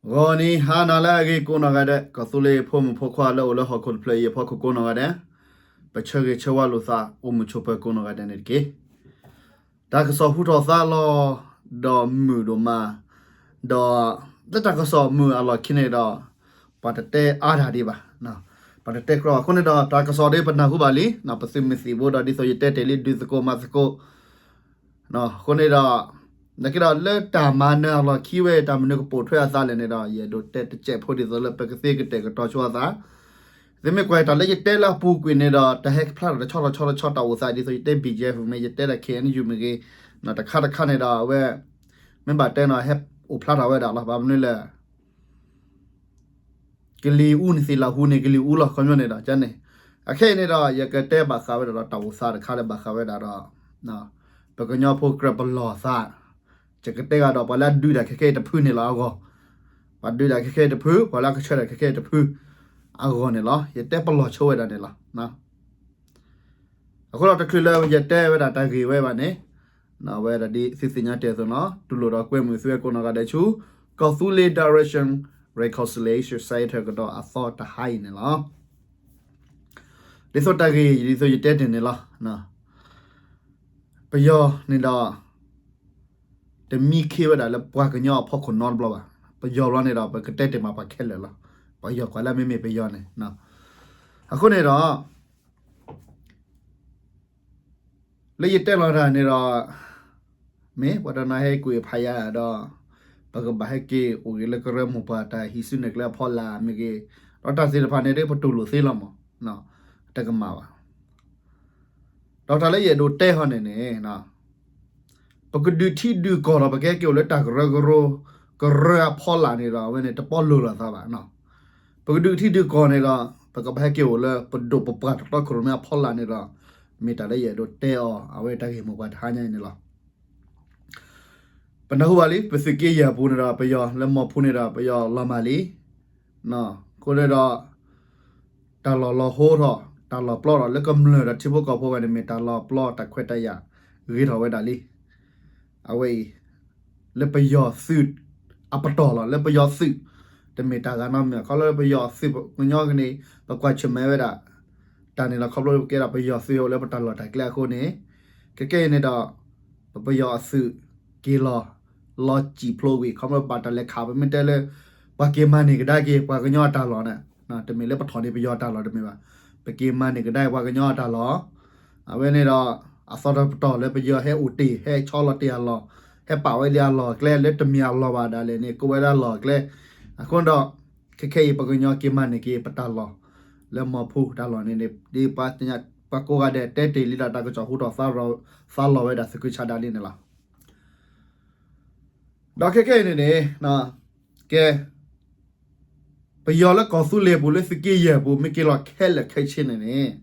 ဂီၤနံၤဟါနၤလၢအဂ့ၤကိးနီၢ်ဂၤဒဲး, ကီၢ်သူလ့ၤဖိမုၣ်ဖိခွါလၢအိၣ်လၢဟီၣ်ခိၣ်တဖျၢၣ်အံၤအဖီခိၣ်ကိးနီၢ်ဂၤဒဲး, ပဆၢဂ့ၤဆၢဝါလိာ်သးအိၣ်မုာ်ဆိးပၢၤကိးနီၢ်ဂၤဒဲးန့ၣ်တက့ၢ်. တၢ်ကစီၣ်ဟူထီၣ်သါလီၤ ဒီးမုာ်ဒိၣ်မး, ဒီးလၢတၢ်ကစီၣ်မုာ်အလီၢ်ခံန့ၣ်ဒီး ပှၤတတဲအါတၢ်ဒံးဘၣ်, ပှၤတတဲကြီဘၣ်. အဃိန့ၣ်ဒီး တၢ်ကစီၣ်ဒ်ပနၢ်ဟူဘၣ်လံ, ပသုးမုၢ်သံၣ်ဘိဒီး ဒ်သိးယတဲတ့ၢ်လံ ဒုးသကိးမၤသကိး အဃိန့ၣ်ဒီး နာ်က့ဒီးလၢတၢ်မၤနၢၤအလီၢ်ခံဝဲ တၢ်မနုၤကပိာ်ထွဲအသးလဲၣ်န့ၣ်ဒီး ယအဲၣ်ဒိးတဲတစဲးဖိဒ်သိးလၢပကသ့ကတဲာ်ကတီၤဆိအသး, သုမ့ၢ်ကွၢ်တၢ်လၢယတဲလၢအပူၤကွံာ်န့ၣ်ဒီး တၢ်ဟဲဖျါထီၣ်တဆီတဆီတဆီတၢ်အိၣ်သး ဒ်သိးယတဲ ဘံၣ်ကဲၣ် မ့ၢ်ဂ့ၤ ယတဲဒၣ် ခ့ၣ်အဲၣ်ယူၣ် မ့ၢ်ဂ့ၤ, တခါတခါန့ၣ်ဒီးအဝဲ မ့ၢ်ဘၣ်တဲန့ၣ် ဟဲအိၣ်ဖျါထီၣ်ဝဲဒၣ်လီၤ. ဘၣ်မနုၤလဲၣ် ကလံၤအူန့ၣ်သ့ၣ်လၢဟူန့ၣ် ကလံၤအူလီၤ ခီပညီန့ၣ်ဒီးန့ၣ်, အခဲအံၤန့ၣ်ဒီး ယကတဲဘၣ်ဃးဝဲဒၣ်ဒီးတၢ်အိၣ်သးတခါလၢဘၣ်ဃးဝဲဒၣ်ဒီး ပကညီဖိကြၢးပလီၢ်သး, ယကတဲဂၤဒီးပှၤလၢအဒုးတၢ်ခဲခဲအံၤတဖုန့ၣ်လီၤအဂီၢ်, ပှၤဒုးတၢ်ခဲခဲအံၤတဖု ပှၤလၢအကဆှၢတၢ်ခဲခဲအံၤတဖု အဂီၢ်န့ၣ်လီၤ. ယတဲပလီၢ်ဆိဝဲဒၣ်န့ၣ်လီၤ. အဃိဒီးတချုးလၢယတဲဝဲဒၣ်တၢ်ဂ့ၢ်ဝဲဘၣ်န့ၣ်, အဝဲဒၣ်ဒ်သုသ့ၣ်ညါတ့ၢ်အသိးန့ၣ် တူၢ်လိာ်ဒီးကွဲမုာ်သုဝဲကိးနီၢ်ဂၤဒဲးဆူ ကီၢ်သူလ့ၤ Direction Reconciliation Center ကဒီးအသီတဟါအံၤန့ၣ်လီၤ. ဒ်သိးတၢ်ဂ့ၢ် ဒ်သိးယတဲတ့ၢ်န့ၣ်လီၤ. ပယီၤန့ၣ်ဒီး တမံခ့ဝဲဒၣ်လၢပှၤကညီအဖီခိၣ်နီတဘျီဘၣ်. ပယီၤဘျီန့ၣ်ဒီး ပကတဲတ့ၢ်မးပှၤခဲလၢာ်လီၤ. ပယီၤကွၢ်လၢမ့မ့ၢ်ပယီၤန့ၣ်, အဃိန့ၣ်ဒီး လၢယတဲလီၤတၢ်န့ၣ်ဒီး မ့ၢ်ပှၤတနီၤဟဲကွံာ်ဖးယၤဒီး ပကဘၣ်ဟဲက့ၤအိၣ်ဂ့ၤလၢကရၢမိၢ်ပှၢ်တၢ်ဟံးစုနဲၣ်ကျဲအဖီလာ်မ့ၢ်ဂ့ၤ, ဒီးတၢ်သ့ၣ်တဖၣ်န့ၣ်ဒ်ပတူၢ်လိာ်သ့လီၤမး, တကမၣ်ဘၣ်. ဒီးတၢ်လၢယအဲၣ်ဒိးတဲဟီန့ၣ်န့ၣ် ပကဒုးထံဒုးကီၢ်ဒီး ပကဟဲက့ၤအိၣ်လၢတၢ်ကရၢကရိ ကရၢအဖီလာ်န့ၣ်ဒီး အဝဲန့ၣ်တပီလိၤလိာ်သးဘၣ်. ပကဒုးထံဒုးကီၢ်န့ၣ်ဒီး ပကဘၣ်ဟဲက့ၤအိၣ်လၢပဒိၣ်ပပှၢ်တတီခိၣ်ရိၣ်မဲအဖီလာ်န့ၣ်ဒီး မ့ၢ်တၢ်လၢယအဲၣ်ဒိးတဲအီၤ အဝဲတၢ်ဂ့ၢ်မိၢ်ပှၢ်တဟါညါအံၤန့ၣ်လီၤ. ပနၢ်ဟူဘၣ်လံ ပသုးက့ယဲၢ်အပူၤန့ၣ်ဒီး ပယီၤလၢမီၤဖူန့ၣ်ဒီး ပယီၤလီၤမၢ်လံ. အဃိန့ၣ်ဒီး တၢ်လီၢ်လီၤဟိထီၣ် တၢ်လီၢ်ပျီထီၣ်လၢကမျၢၢ်ဒီးထံဖိကီၢ်ဖိဂၤန့ၣ် မ့ၢ်တၢ်လီၢ်ပျီတၢ်ခွဲးတၢ်ယာ်ဂ့ၤထီၣ်ဝဲဒၣ်လံ. အဝဲအံၤ လၢပယီၤသုးအပတီၢ်လီၤ. လၢပယီၤသုး တမ့ၢ်တၢ်ဂၤနီတမံၤ ခီဖျိလၢပယီၤသုးကညီကန့ၣ် ပကွၢ်ဆၢၣ်မဲာ်ဝဲဒၣ် တၢ်န့ၣ်လီၤ. ခီဖျိလၢပကဲဒၣ်ပယီၤသုးအိၣ်လၢပတၢ်လီၢ်တၢ်ကျဲအဃိန့ၣ် ခဲကဲအံၤန့ၣ်ဒီး ပပယီၤအသုးက့ၤလီၤ လီၤစံာ်ဖျိဝံၤ ခီဖျိဘၣ်တၢ်လဲၤခး ပမ့ၢ်တဲလၢ ပှၤက့ၤမၤန့ၢ်ကဒါက့ၤ ပှၤကညီအတၢ်လီၢ်န့ၣ် တမ့ၢ်လၢပထီၣ်န့ၢ်ပယီၤအတၢ်လီၢ်တမ့ၢ်ဘၣ်. ပက့ၤမၤန့ၢ်ကဒါက့ၤပှၤကညီအတၢ်လီၢ် အဝဲန့ၣ်ဒီး အသီတပတီၢ်လၢပယီၤဟဲအိၣ်တ့ၢ် ဟဲဆီလီၤတ့ၢ်အလီၢ် ဟဲပာ်ဝဲလံအလီၢ်အကျဲ လၢတမ့ၢ်အလီၢ်ဘၣ်ဒၣ်လဲာ်န့ၣ် ကိးဝဲဒၣ်လီၢ်အကျဲ. အဃိဒီး ခဲခဲအံၤ ပကညီက့ၤမၤန့ၢ်က့ၤပတၢ်လီၢ် လၢမီၤဖိတၢ်လီၢ်န့ၣ်န့ၣ် ဒ်ပှၤကိးဂၤဒဲးတဲတ့ၢ်လံဒီး တၢ်ကစီၣ်ဟူထီၣ်သါလီၤဝဲဒၣ် သကုၤဆးဒးလံန့ၣ်လီၤ. ဒီးခဲခဲအံၤန့ၣ်န့ၣ် ကဲ ပယီၤလၢကီၢ်သူလ့ၤပူၤ လၢသုးက့ယဲၢ်ပူၤ မ့ၢ်က့ၤလီၤခဲလၢာ်ခဲဆ့န့ၣ်န့ၣ်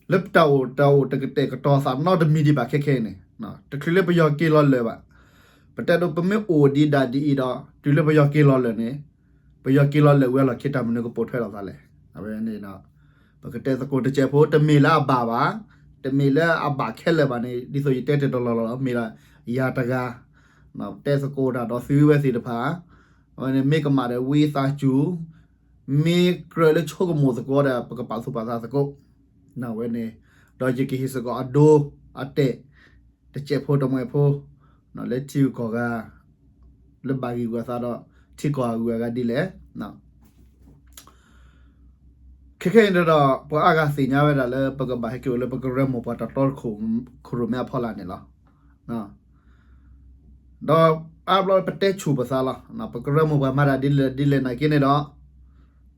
လၢပတၢ်အိၣ်တၢ်အိၣ်တကတဲာ်ကတီၤသးနီတမံၤဒံးဘၣ်ခဲခဲအံၤန့ၣ် တချုးလၢပယီၤက့ၤလီၤလၢာ်ဘၣ်. ပတဲဒိးပမ့ၢ်အိၣ်ဒံးဒၣ်ဒ်အံၤဒီး တုၤလၢပယီၤက့ၤလီၤလၢာ်န့ၣ် ပယီၤက့ၤလီၤလၢာ်ဝံၤအလီၢ်ခံ တၢ်မနုၤကပိာ်ထွဲလိာ်သးလဲၣ်. အဝဲန့ၣ်ဒီး ပကတဲသကိးတစဲးဖိ တမ့ၢ်လၢအဘၣ်ဘၣ်, တမ့ၢ်လၢအဘၣ်ခဲလၢာ်ဘၣ်န့ၣ် ဒ်သိးယတဲတ့ၢ်တလီၢ်လီၢ်လီၤ မ့ၢ်ဒၣ်ယၤတဂၤ တဲသကိးတၢ်ဒီးသုဝဲသ့ၣ်တဖၣ် အဝဲန့ၣ်မ့ၢ်ကမၣ်ဒီးဝံသးစူၤ မ့ၢ်ကြၢးလၢဆိကမိၣ်သကိးဒီး ပကပာ်သူၣ်ပာ်သးသကိး အဝဲန့ၣ် ဒီးယကဟ့ၣ်စ့ၢ်ကီးအဒိအတဲာ် တစဲးဖိတမှဲၤဖိ လၢထံဂုၤကီၢ်ဂၤ လၢဘၣ်ဂံၢ်ဂူာ်သးဒီး ထံကီၢ်အဂုၤအဂၤဒ်လဲၣ်. ခဲခဲအံၤန့ၣ်ဒီး ပှၤအါဂၤသ့ၣ်ညါဝဲဒၣ်လၢ ပကဘၣ်ဟဲက့ၤအိၣ်လၢ ပကရၢမိၢ်ပှၢ်တၢ်တီတခိၣ် ခိၣ်ရိၣ်မဲအဖီလာ်န့ၣ်လီၤ. ဒီးအါဘျီပတဲဆူၣ်ပသးလီၤ. ပကရၢမိၢ်ပှၢ်မၤတၢ်ဒ်လဲၣ်ဒ်လဲၣ်နာ်က့န့ၣ်ဒီး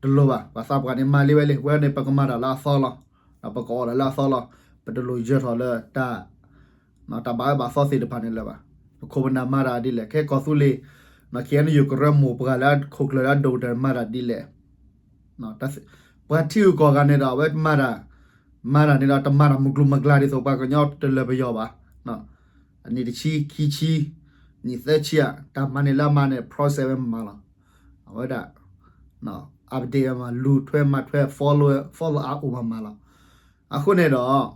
တလိၣ်ဘၣ်. ပှၤသးပှၢ်န့ၣ်မၤလံဝဲလံ, ဝဲန့ၣ်ပကမၤတၢ်လၢအသီလီၤ. ဒီးပကအီၣ်တၢ်လၢအသီလီၤ. ပတလိၣ်ယၢၤထီၣ်လၢတၢ် တၢ်ဘၣ်အၢဘၣ်သီသ့ၣ်တဖၣ်န့ၣ်လၢၤဘၣ်. ပခိၣ်ပနၢ်မၤတၢ်ဒ်လဲၣ်, ခဲကီၢ်သူလ့ၤ ခ့ၣ်အဲၣ်ယူၣ် ကရၢမိၢ်ပှၢ်လၢအခိၣ်ကျၢၢ်လၢအဒိၣ်ကတၢၢ်မၤတၢ်ဒ်လဲၣ်. ပှၤထံဂုၤကီၢ်ဂၤန့ၣ်ဒီး အဝဲမၤတၢ်, မၤတၢ်န့ၣ်ဒီး တမၤတၢ်မုၢ်ကျိၤမၤကျါဒ်သိး ပှၤကညီတလၢၤပယီၤဘၣ်. အနံၣ်တဆံ ခံဆံ, နံၣ်သၢဆံဧါ, တၢ်မၤန့ၣ်လၢအမၤန့ၣ် process ဝဲမၤလီၤ. အဝဲဒၣ် update ဝဲမၤ လူၤထွဲမၤထွဲ follow, follow up အိၣ်မၤမၤလီၤ. အဃိန့ၣ်ဒီး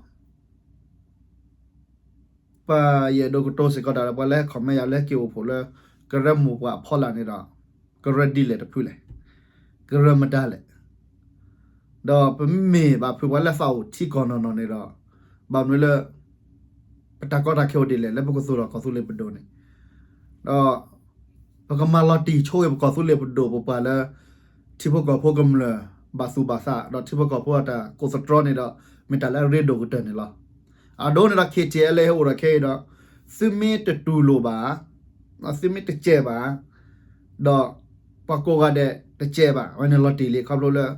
ပယအဲၣ်ဒိးကတိၤစ့ၢ်ကီးတၢ်ဒီး ပှၤလၢဟဲ comment ယၤလၢဟဲက့ၤအိၣ်ဖှိၣ်လၢ ကရၢမိၢ်ပှၢ်အဖီလာ်န့ၣ်ဒီး ကရၢဒ်လဲၣ်တဖုလဲၣ်, ကရၢမတၤလဲၣ်. ဒီးပမ့ၢ်ဘၣ်ဖုးပှၤလၢသးအိၣ်ထံကီၢ်နီၢ်နီၢ်န့ၣ်ဒီး ဘၣ်မနုၤလၢ ပတၢ်ကီတၢ်ခဲအိၣ်ဒ်လဲၣ် လၢပကသူၣ်ထီၣ်ကီၢ်သူလ့ၤပဒိၣ်န့ၣ်, ဒီး ပကမၤလီၤတံၢ်ဆိဝဲပကီၢ်သူလ့ၤပဒိၣ် ပပှၤလၢ ထံဖိကီၢ်ဖိကမျၢၢ် ဘၣ်သူၣ်ဘၣ်သး ဒီးထံဖိကီၢ်ဖိအတၢ်ကိးသတြီန့ၣ်ဒီး မ့ၢ်တၢ်လၢအရ့ဒိၣ်ကတၢၢ်န့ၣ်လီၤ. အဒိန့ၣ်ဒီး ခ့ၣ်ထံၣ်အဲလဲၣ် ဟဲအိၣ်ဒီးခဲအံၤဒီး သုမ့ၢ်တတူၢ်လိာ်ဘၣ်, သုမ့ၢ်တစဲးဘၣ် ဒီး ပှၤကိးဂၤဒဲးတစဲးဘၣ် အဝဲန့ၣ်လီၤတံၢ်လံ ခီဖျိလၢ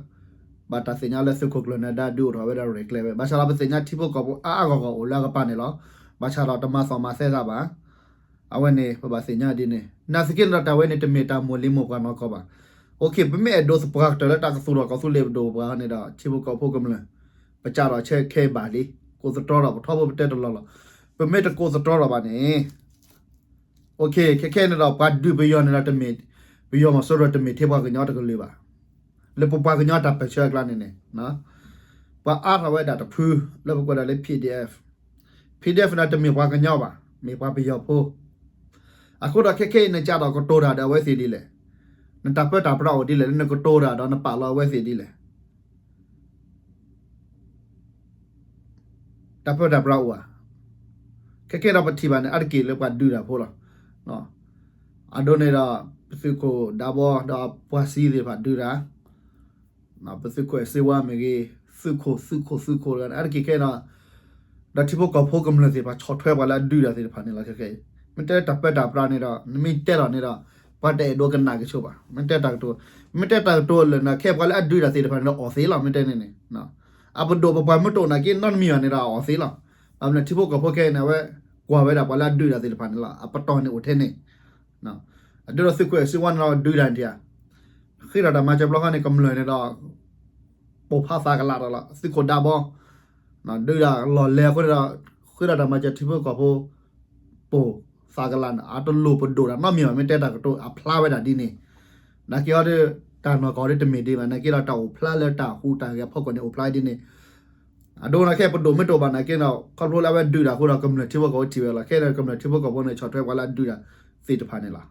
ဘၣ်တၢ်သ့ၣ်ညါလၢသုးခိၣ်ကျၢၢ်နၢၤဒါဒုးအိၣ်ထီၣ်ဝဲဒၣ်ရဲၣ်ကျဲၤဝဲ ဘၣ်ဆၣ်ဒီးပသ့ၣ်ညါထံဖိကီၢ်ဖိအါအါဂီၢ်ဂီၢ်အိၣ်လၢအကပၤန့ၣ်လီၤ. ဘၣ်ဆၣ်ဒီးတမၤသီၣ်မၤသဲသးဘၣ်. အဝဲန့ၣ် ပဘၣ်သ့ၣ်ညါဒ်န့ၣ် နာ်သက့န့ၣ်ဒီး တၢ်ဝဲန့ၣ် တမ့ၢ်တၢ်မိၢ်လံၤမိၢ်ပှၢ်နီၢ်ကီၢ်ဘၣ်. ပမ့ၢ်အဲၣ်ဒိးသပှၢ်ကတၢၢ်လၢတၢ်ကသူၣ်ထီၣ်ကီၢ်သူလ့ၤပဒိၣ်ပှၤန့ၣ်ဒီး ထံဖိကီၢ်ဖိကမျၢၢ် ပကးထီၣ်ဆၢခဲအံၤဘၣ်လံ. ကိးသတြီဒီးပထီဘိပတဲတလီၢ်လီၤ. ပမ့ၢ်တကိးသတြီဒီးဘၣ်န့ၣ် ခဲခဲန့ၣ်ဒီး ပှၤဒုးပယီၤန့ၣ်ဒီး တမ့ၢ် ပယီၤမီၤစိရိၤတမ့ၢ်ထဲပှၤကညီတကလုာ်ဘၣ်. လၢပပှၤကညီတၢ်ပၢၢ်ဆၢအကျါန့ၣ်န့ၣ် ပှၤအါထီၣ်ဝဲဒၣ်တဖု လၢပကွဲးဒၣ်လၢ PDF, PDF န့ၣ်တမ့ၢ်ပှၤကညီဘၣ် မ့ၢ်ပှၤပယီၤဖိ. အဃိဒီးခဲခဲအံၤနကးထီၣ်ကတိၤတၢ်ဒီးအဝဲသ့ၣ်ဒ်လဲၣ်, နတၢ်ပၢတၢ်ပြးအိၣ်ဒ်လဲၣ် လၢနကတိၤတၢ်ဒီးနပာ်လီၤအဝဲသ့ၣ်ဒ်လဲၣ်. တၢ်ပၢတၢ်ပြးအိၣ်ဧါ. ခဲခဲဒီးပထံၣ်ဘၣ်န့ၣ် အါတက့ၢ်လၢပှၤဒုးတၢ်ဖိလီၤ. အဒိန့ၣ်ဒီး ပသုးခိၣ်ဒါဘီဒီးပှၤစံသ့ၣ်တဖၣ်ဒုးတၢ်, ပသုးခိၣ်အဲၣ်စ့ဝါမ့ၢ်ဂ့ၤ, သုးခိၣ် သုးခိၣ် သုးခိၣ် အါတက့ၢ်ခဲဒီး ဒီးထံဖိကီၢ်ဖိကမျၢၢ်သ့ၣ်တဖၣ် ဆီၣ်ထွဲပှၤလၢအဒုးတၢ်သ့ၣ်တဖၣ်န့ၣ်လီၤ. ခဲခဲအံၤ မ့ၢ်တဲတၢ်ပၢတၢ်ပြးန့ၣ်ဒီး နမ့ၢ်တဲလီၤန့ၣ်ဒီး ပှၤတအဲၣ်ဒိးကနၣ်က့ၤဆိဘၣ်. မ့ၢ်တဲတၢ်ကတိၤ, မ့ၢ်တဲတၢ်ကတိၤလၢနၤ ခဲပှၤလၢအဒုးတၢ်သ့ၣ်တဖၣ်န့ၣ်ဒီးအီၣ်သ့လီၤ. မ့ၢ်တဲန့ၣ်န့ၣ် အပဒိၣ်ပပှၢ်မ့ၢ်တအိၣ်နာ်က့ နီတမံၤဘၣ်န့ၣ်ဒီးအအီၣ်သ့လီၤ. ဘၣ်မနုၤထံဖိကီၢ်ဖိခဲအံၤန့ၣ် အဝဲကွၢ်ဝဲဒၣ်ပှၤလၢအဒုးတၢ်သ့ၣ်တဖၣ်န့ၣ်လီၤ. အပတီၢ်န့ၣ်အိၣ်ထဲန့ၣ် အဒိဒီးသုးခိၣ်အဲၣ်စ့ဝါန့ၣ်ဒီးဒုးတၢ်န့ၣ်ဧါ. ဃ့ထီၣ်တၢ်မၤစၢၤဘျီဃီန့ၣ် ကမျၢၢ်န့ၣ်ဒီး ပိာ်ဖးသးကလးဒီးလီၤ. သုးခိၣ်ဒါဘီ ဒုးတၢ်လီၢ်လဲၤအဃိန့ၣ်ဒီး ဃ့ထီၣ်တၢ်မၤစၢၤထံဖိကီၢ်ဖိ ပိာ်သးကလးန့ၣ် အတလိၣ်ပဒိၣ်တၢ်နီတမံၤဘၣ်. မ့ၢ်တဲတၢ်ကတိၤအဖျါဝဲဒၣ်ဒ်န့ၣ် နာ်က့အီၤဒီး တၢ်နီၢ်ကီၢ်ဒီးတမ့ၢ်ဒ်ဘၣ်. နာ်က့ဒီးတၢ်အိၣ်ဖျါလၢတၢ်ဟူးတၢ်ဂဲၤအဖီခိၣ်န့ၣ် အိၣ်ဖျါဒ်န့ၣ် အဒိန့ၣ်ခဲအံၤပဒိၣ်မ့ၢ်တအိၣ်ဘၣ်နာ်က့ဒီး ခီဖျိလၢအဝဲဒုးတၢ်အဃိဒီး ကမျၢၢ်ထံဖိကီၢ်ဖိထံၣ်ဝဲလီၤ. ခဲအံၤဒီးကမျၢၢ်ထံဖိကီၢ်ဖိန့ၣ် ဆီၣ်ထွဲပှၤလၢအဒုးတၢ်သ့ၣ်တဖၣ်န့ၣ်လီၤ.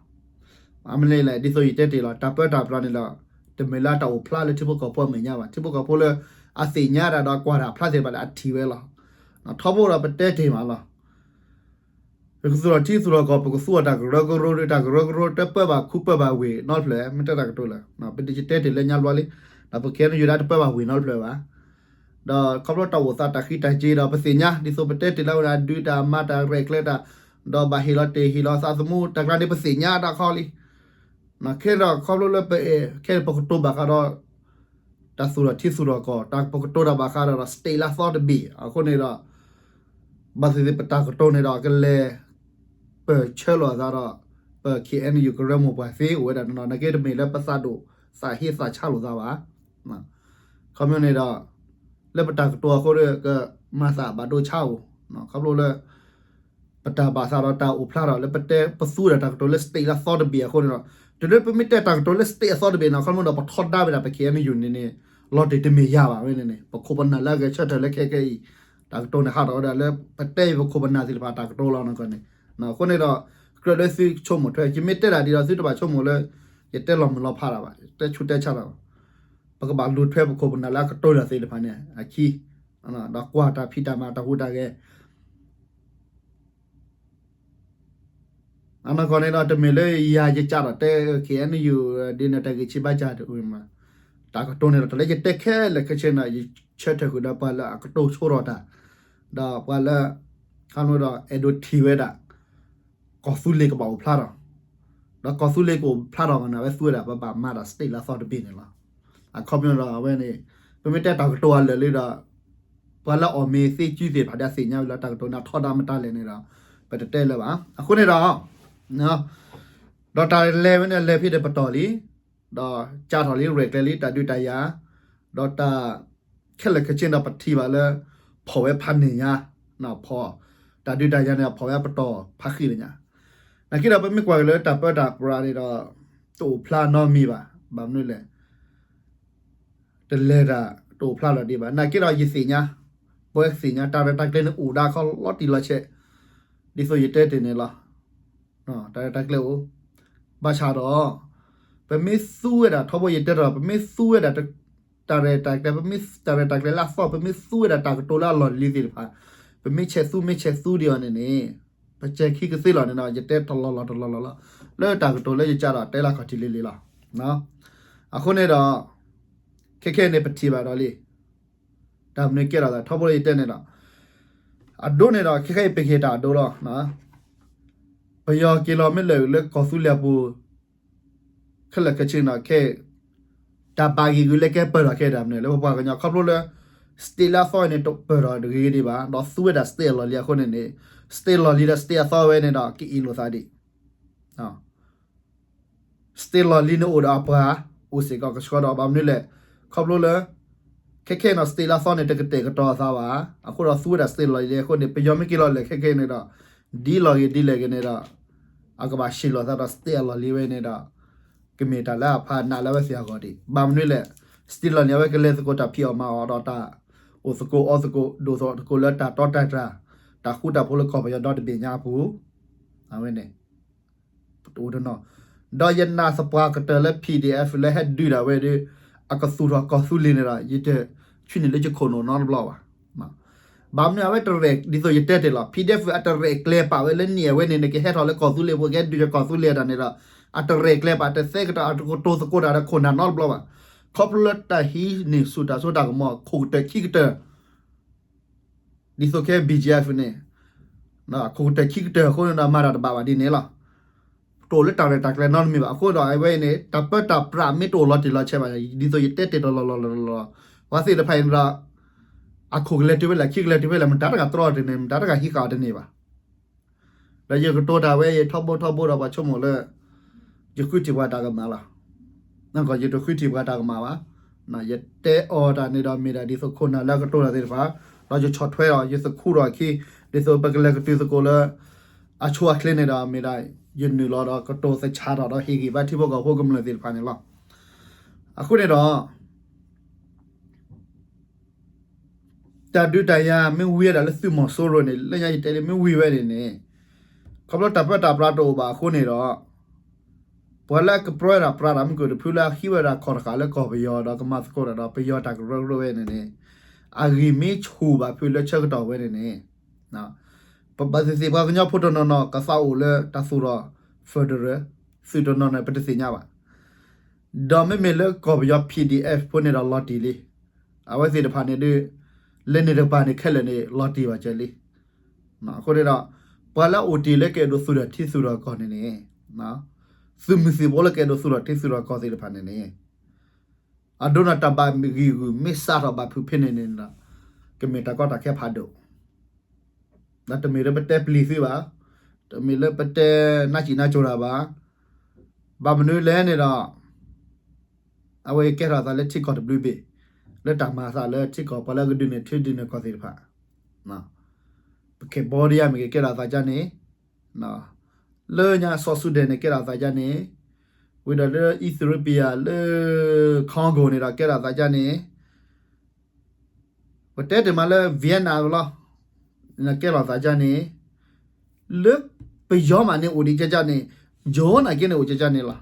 အမ့ၢ်န့ၣ်လဲၣ် ဒ်သိးယတဲတ့ၢ်လီၤ တၢ်ပၢတၢ်ပြးန့ၣ်ဒီး တမ့ၢ်လၢတၢ်အိၣ်ဖျါလၢထံဖိကီၢ်ဖိအမဲာ်ညါဘၣ်. ထံဖိကီၢ်ဖိလၢအသ့ၣ်ညါတၢ်ဒီးကွၢ်တၢ်ဖျါသ့ၣ်တဖၣ်လၢအထံၣ်ဝဲလီၤ. ထီဘိဒီးပတဲတ့ၢ်မးလီၤ. ပကသူၣ်ထီၣ်ထံသူၣ်ထီၣ်ကီၢ် ပကသူအီၤတၢ်ကရၢကရိဒီး တၢ်ကရၢကရိတပၢဘၣ်ခူပၢဘၣ်ဝ့ၢ်နီတဖျၢၣ် မ့ၢ်တဲတၢ်ကတိၤလၢ ပဒုးယတဲတ့ၢ်လၢညါဘျီလံ. ဒီးပကဲနယူၤဒၣ်တပၢဘၣ်ဝ့ၢ်နီတဖျၢၣ်ဘၣ်. ဒီးခီဖျိတၢ်အိၣ်သးတၢ်ဃံတၢ်စ့ဒီး ပသ့ၣ်ညါ ဒ်သိးပတဲတ့ၢ်လၢဝဲဒၣ် ဒုးတၢ်မၤတၢ်ရဲၣ်ကျဲၤတၢ် ဒီးဘၣ်ဟ့ၣ်လီၤတ့ၢ်ဟ့ၣ်လီၤသးသမူ တၢ်ကျါန့ၣ် ပသ့ၣ်ညါတၢ်ခီလံ. ခဲဒီးခီဖျိလၢပအဲၣ် ခဲအံၤပကတိၤဘၣ်ဃးဒီး တၢ်သူၣ်ထီၣ်ထံသူၣ်ထီၣ်ကီၢ် တၢ်ပကတိၤတၢ်ဘၣ်ဃးဒီး state လၢအသီတဘ့ၣ် အဃိန့ၣ်ဒီး ဘၣ်သ့ၣ်သ့ၣ်ပတၢ်ကတိၤန့ၣ်ဒီး ကလဲၤပၢၢ်ဆၢလိာ်သးဒီး ပ ခ့ၣ်အဲၣ်ယူၣ် ကရၢမိၢ်ပှၢ်သ့အိၣ်ဝဲဒၣ်နီၢ်နီၢ် နာ်က့တမ့ၢ်လၢပသးဒိၣ်သးဟ့သးဆါလိာ်သးဘၣ်. ခီဖျိန့ၣ်ဒီး လၢပတၢ်ကတိၤအဃိဒီး ကမၤသးဘၣ်ဒိဆါဧိၤ ခီဖျိလၢ ပတၢ်ဘၣ်သးဒီးတၢ်အိၣ်ဖျါထီၣ်လၢပတဲပသူဒီးတၢ်ကတိၤလၢ state လၢအသီတဘ့ၣ်အဃိန့ၣ်ဒီး တုၤလၢပမ့ၢ်တဲတၢ်ကတိၤလၢ state အသီတဘ့ၣ်န့ၣ် ခီဖျိဒီးပထီဒါဝဲဒၣ်ပ ခ့ၣ်အဲၣ်ယူၣ် န့ၣ်န့ၣ် လီၤတ့ၢ်တမ့ၢ်ယၤဘၣ်ဝဲန့ၣ်န့ၣ် ပခိၣ်ပနၢ်လၢအဂဲၤဆၢထၢၣ်လၢခဲကဲအံၤ တၢ်ကတိၤန့ၣ်ဟးထီၣ်ဝဲဒၣ်လၢ ပတဲအံၤပခိၣ်ပနၢ်သ့ၣ်တဖၣ်တၢ်ကတိၤလီၤနီၢ်ကီၢ်န့ၣ် အဃိန့ၣ်ဒီး ကြၢးလၢသုဆိကမိၣ်ထွဲ ယမ့ၢ်တဲဒၣ်ဒ်ဒီးသုတဘၣ်ဆိကမိၣ်လၢ ယတဲလီၤမုၢ်လီၤဖးတၢ်ဘၣ် တဲဆူးတဲဆါတၢ်ဘၣ် ပကဘၣ်လူၤထွဲပခိၣ်ပနၢ်လၢအကတိၤတၢ်သ့ၣ်တဖၣ်န့ၣ် အခံ ဒီးကွၢ်တၢ်ဖံးတၢ်မၤတၢ်ဟူးတၢ်ဂဲၤ အနီၢ်ကီၢ်န့ၣ်ဒီး တမ့ၢ်လၢယၤယကးထီၣ်တဲ ခ့ၣ်အဲၣ်ယူၣ် ဒ်န့ၣ်တၢ်ဂ့ၢ်ဆံးဘါစၢ်တအိၣ်မး တၢ်ကတိၤန့ၣ်ဒီး တၢ်လၢယတဲခဲလၢာ်ခဲဆ့န့ၣ် ယဆၢထၢၣ်ဃုာ်ဒီးပှၤလၢအကတိၤဆိထီၣ်တၢ် ဒီးပှၤလၢ ခီဖျိဒီးအဲၣ်ဒိးထံၣ်ဝဲဒၣ် ကီၢ်သူလ့ၤကဘၣ်အိၣ်ဖျါထီၣ် ဒီးကီၢ်သူလ့ၤကအိၣ်ဖျါထီၣ်မးန့ၣ် အဝဲသူဝဲဒၣ် ပဘၣ်မၤတၢ် state လၢအသီတဘ့ၣ်န့ၣ်လီၤ. အခီပညီဒီးအဝဲန့ၣ် ပမ့ၢ်တဲတၢ်ကတိၤအလၢာ်လံဒီး ပှၤလၢအီၣ်မ့ၤသ့စုသ့ၣ်တဖၣ်ဒီးသ့ၣ်ညါဝဲလၢတၢ်ကတိၤန့ၣ် အထီဒါမတၤလဲၣ်န့ၣ်ဒီး ပတတဲလၢၤဘၣ်. အဃိန့ၣ်ဒီး ဒီးတၢ်လဲၤဝဲန့ၣ် လဲၤဖဲဒီးပတီၢ်လံ ဒီးကးထီၣ်လံ ရဲၣ်ကျဲၤလံ တၢ်ဒုးတၢ်ယၤ ဒီးတၢ် ခဲလၢာ်ခဲဆ့ဒီးပထံၣ်ဘၣ်လၢ ဖီၣ်ဝဲဖးန့ၣ်ညါ ဖီၣ် တၢ်ဒုးတၢ်ယၤန့ၣ် ဖီၣ်ဝဲပတီၢ်ဖးဃံလၢညါ နာ်က့ဒီးပမ့ၢ်ကွၢ်က့ၤလၢတၢ်ပၢတၢ်ပြးန့ၣ်ဒီး တအိၣ်ဖျါနီတမံၤဘၣ်. ဘၣ်မနုၤလဲၣ် တလဲၤတၢ်တအိၣ်ဖျါလီၤဒံးဘၣ်. နာ်က့ဒီးယသ့ၣ်ညါ ပဝဲသ့ၣ်ညါ တၢ်ရဲၣ်တၢ်ကျဲၤန့ၣ်အိၣ်ဒၣ်ခီလီၤတံၢ်လီၤဆဲး ဒ်သိးယတဲတ့ၢ်န့ၣ်လီၤ. တၢ်ရဲၣ်တၢ်ကျဲၤအိၣ် ဘၣ်ဆၣ်ဒီး ပမ့ၢ်သူဝဲဒၣ်ထီဘိယတဲထီၣ် ပမ့ၢ်သူဝဲဒၣ် တၢ်ရဲၣ်တၢ်ကျဲၤ ပမ့ၢ်တၢ်ရဲၣ်တၢ်ကျဲၤလၢအသီ ပမ့ၢ်သူဝဲဒၣ်တၢ်ကတိၤလၢအလီၢ်လံၤသ့ၣ်တဖၣ် ပမ့ၢ်ဆဲးသူမ့ၢ်ဆဲးသူဒံးအီၤန့ၣ်န့ၣ် ပစဲၤခံကသ့လီၤန့ၣ်ဒီး ယတဲတလီၢ်လီၢ်တလီၢ်လီၢ်လီၤ လၢတၢ်ကတိၤလၢယကဒီးတဲလၢခီၣ်ထံးလံၤလံၤလီၤ. အဃိန့ၣ်ဒီး ခဲခဲအံၤန့ၣ် ပထံၣ်ဘၣ်ဒီးလံ တၢ်မနုၤကဲထီၣ်သး ထီဘိလၢယတဲန့ၣ်ဒီး အဒိန့ၣ်ဒီး ခဲခဲအံၤပကဟ့ၣ်တၢ်အဒိလီၤ. ပယီၤက့ၤလီၤမ့ၢ်လၢာ်လၢကီၢ်သူလ့ၤအပူၤ ခဲလၢာ်ခဲဆ့န့ၣ်ဒီး ခဲ တၢ်ဘၣ်ဂံာ်ဂုာ်လၢကဲပၢၢ်ထီၣ်ခဲတၢ်မနုၤလၢပပှၤကညီ ခီဖျိလၢ state လၢအသီအံၤန့ၣ် တပၢၢ်ထီၣ်တဂ့ၤဂ့ၤဒံးဘၣ် ဒီးသူဝဲဒၣ် state အလီၢ်လံၤအဃိန့ၣ်န့ၣ် state လီၢ်လံၤဒီး state အသီဝဲန့ၣ်ဒီး ကအ့ၣ်လိာ်သးဒံး state လီၢ်လံၤန့ၣ်အိၣ်ဒီးအပှၤ အိၣ်စ့ၢ်ကီးကဆှီဒီး ဘၣ်မနုၤလဲၣ် ခီဖျိလၢ ခဲခဲအံၤန့ၣ် state လၢအသီန့ၣ် တကတဲာ်ကတီၤအသးဘၣ် အဃိဒီးသူဝဲဒၣ် state လီၢ်လံၤအဃိန့ၣ် ပယီၤမ့ၢ်က့ၤလီၤလၢာ်ခဲခဲအံၤန့ၣ်ဒီး ဒ်လီၢ်ဂ့ၤဒ်လဲၣ်ဂ့ၤန့ၣ်ဒီး အကဘၣ်ဟ့ၣ်လိာ်သးဒီး state အလီၢ်လံၤဝဲန့ၣ်ဒီး ကမ့ၢ်တၢ်လၢအဖးနးလၢအဝဲသ့ၣ်အဂီၢ်ဒံး ဘၣ်မနုၤလဲၣ် state လီၢ်လံၤအဝဲကလဲၤသကိးတၢ်ဖံးအီၣ်မၤအီၣ်ဒီးတၢ် အိၣ်သကိးအီသကိး ဒိၣ်သကိးလၢတၢ်တီတၢ်တြၢ် တၢ်ဃူတၢ်ဖိးလၢကီၢ်ပယီၤဒီတဘ့ၣ်ညါအပူၤ အဝဲန့ၣ် ပတအိၣ်တနီၤ ဒီးယနာ်သပှၢ်ကတၢၢ်လၢ PDF လၢဟဲဒုးဒၣ်ဝဲဒီး အကသူၣ်ထီၣ်ကီၢ်သူလ့ၤန့ၣ်ဒီး ယတဆှၢန့ၢ်လၢယခိၣ်နူာ်နီတဘျီဘၣ်. ဘၣ်မနုၤအဝဲတရဲၣ် ဒ်သိးယတဲတ့ၢ်လီၤ PDF အတရဲၣ်ကျဲၤပာ်ဝဲလၢန့ၣ်အဝဲန့ၣ်န့ၣ် ကဟဲထီၣ်လၢကီၢ်သူလ့ၤပူၤ ကဟဲဒုးကီၢ်သူလ့ၤတၢ်န့ၣ်ဒီး အတရဲၣ်ကျဲၤပာ် တသဲကတီၤ အတကတိၤသကိးတၢ်ဒီးခိၣ်နၢ်နီတဘျီဘၣ်. ခီဖျိလၢတၢ်ဟံးန့ၢ်ဆူၣ်တၢ်စိတၢ်ကမီၤ ခိၣ်ကတၢၢ်ခံကတၢၢ် ဒ်သိးခဲ BGF န့ၣ် ခိၣ်ကတၢၢ်ခံကတၢၢ်အဃိန့ၣ်ဒီး မၤတၢ်တဘၣ်ဘၣ်ဒ်န့ၣ်လီၤ. တအိၣ်လၢတၢ်ရဲၣ်တၢ်ကျဲၤနီတမံၤဘၣ်. အဃိဒီးအဝဲအံၤန့ၣ် တၢ်ပၢတၢ်ပြးမ့ၢ်တအိၣ်လီၤတံၢ်လီၤဆဲးဘၣ် ဒ်သိးယတဲတ့ၢ်တလီၢ်လီၢ်လီၢ်လီၢ် ပှၤသ့ၣ်တဖၣ်အံၤန့ၣ်ဒီး အခိၣ်ကလဲၤတုၤဝဲလဲၣ် ခံကလဲၤတုၤဝဲလဲၣ် မတၤတဂၤတြီအီၤတန့ၢ် မတၤတဂၤဟံးဃာ်အီၤတန့ၢ်ဘၣ်. ဒီးယကတိၤတၢ်ဝဲအံၤ ထီဘိထီဘိဒီးပှၤဆိကမိၣ်လၢ ယဃုထံၣ်ပှၤတၢ်ကမၣ်လီၤ. ယတဃုထံၣ်ပှၤတၢ်ကမၣ်ဘၣ်. ယတဲအီၤတၢ်န့ၣ်ဒီးမ့ၢ်ဒၣ်ဒ်သိးခိၣ်နၢ်လၢအကတိၤတၢ်သ့ၣ်တဖၣ် ဒီးယဆီၣ်ထွဲအီၤ ယသခူထီၣ်အခံ ဒ်သိးပကလဲၤကတုၤသကိးလၢ အဆိအချ့န့ၣ်ဒီး မ့ၢ်ဒၣ်ယနုာ်လီၤဒီးကတိၤသဆၣ်ထီၣ်ဒီးဟ့ၣ်ဂံၢ်ဘါထံဖိကီၢ်ဖိကမျၢၢ်သ့ၣ်တဖၣ်န့ၣ်လီၤ. အဃိန့ၣ်ဒီး တၢ်ဒုးတၢ်ယၤမ့ၢ်ဝံၤဝဲဒၣ်လၢသုးမီၤစိရိၤန့ၣ် လၢညါယတဲလံမ့ၢ်ဝံၤဝဲန့ၣ်န့ၣ် ခီဖျိတၢ်ပၢတၢ်ပြးတအိၣ်ဘၣ်အဃိန့ၣ်ဒီး ပှၤလၢအကပြၢတၢ်ပြးတၢ်မုၢ်ကၢၢ်တဖုလၢအဟံးဝဲဒၣ်ခီၣ်တဃာ်လၢကီၢ်ပယီၤဒီးကမၤသကိးတၢ်ဒီးပယီၤတၢ်ကရၢကရိဝဲန့ၣ်န့ၣ် အဂံၢ်မ့ၢ်ဆူၣ်ဘၣ်ဖုးလၢဆၢကတီၢ်ဝဲန့ၣ်န့ၣ် ပဘၣ်သ့ၣ်သ့ၣ်ပှၤကညီဖိတနီၤနီၤ ကသးအိၣ်လၢတၢ်သူၣ်ထီၣ် federal သုးတနီၤန့ၣ် ပတသ့ၣ်ညါဘၣ်. ဒီးမ့မ့ၢ်လၢကီၢ်ပယီၤ PDF ဖိန့ၣ်ဒီးလီၤတံၢ်လံ. အဝဲသ့ၣ်တဖၣ်န့ၣ်ဒုး လဲၤန့ၣ်တကပၤန့ၣ်ခဲလၢာ်န့ၣ် လီၤတံၢ်ဘၣ်ကဲလံ. အဃိန့ၣ်ဒီး ပှၤလၢအအိၣ်တ့ၢ်လၢကအဲၣ်ဒိးသူၣ်ထီၣ်ထံသူၣ်ထီၣ်ကီၢ်န့ၣ်န့ၣ် သုးမုၢ်သံၣ်ဘိလၢကအဲၣ်ဒိးသူၣ်ထီၣ်ထံသူၣ်ထီၣ်ကီၢ်သ့ၣ်တဖၣ်န့ၣ်န့ၣ် အဒိန့ၣ်တၢ်ဘၣ်ဂံၢ်ဂူာ်မ့ၢ်စးထီၣ်ဘၣ်ဖုးဖဲန့ၣ်န့ၣ်ဒီး ကမ့ၢ်တၢ်ကီတၢ်ခဲဖးဒိၣ် ဒီးတမ့ၢ်လၢပတဲပျံၤသုဘၣ်, တမ့ၢ်လၢပတဲနါစံၣ်နါကိၤတၢ်ဘၣ်. ဘၣ်မနုၤလဲၣ်န့ၣ်ဒီး အဝဲကဲထီၣ်သးလၢထံကီၢ်တဘျုးဘ့ၣ် လၢတၢ်မၤအသးလၢထံကီၢ်ပှၤလၢအကဒုးန့ၢ်ထံဒုးန့ၢ်ကီၢ်သ့ၣ်တဖၣ် ပ Cambodia မ့ၢ်ဂ့ၤ ကဲထီၣ်သးဒ်န့ၣ်, လၢညါ South Sudan န့ၣ် ကဲထီၣ်သးဒ်န့ၣ်, ဝံၤဒီးလၢ Ethiopia လၢ Congo န့ၣ်ဒီး ကဲထီၣ်သးဒ်န့ၣ်, ပတဲတ့ၢ်မးလၢ Vietnam လီၤ, ကဲထီၣ်သးဒ်န့ၣ်, လၢပယီၤမးန့ၣ်အိၣ်ဒံးဒ်န့ၣ်, ယိၤနာ်က့န့ၣ်အိၣ်ဒ်န့ၣ်လီၤ.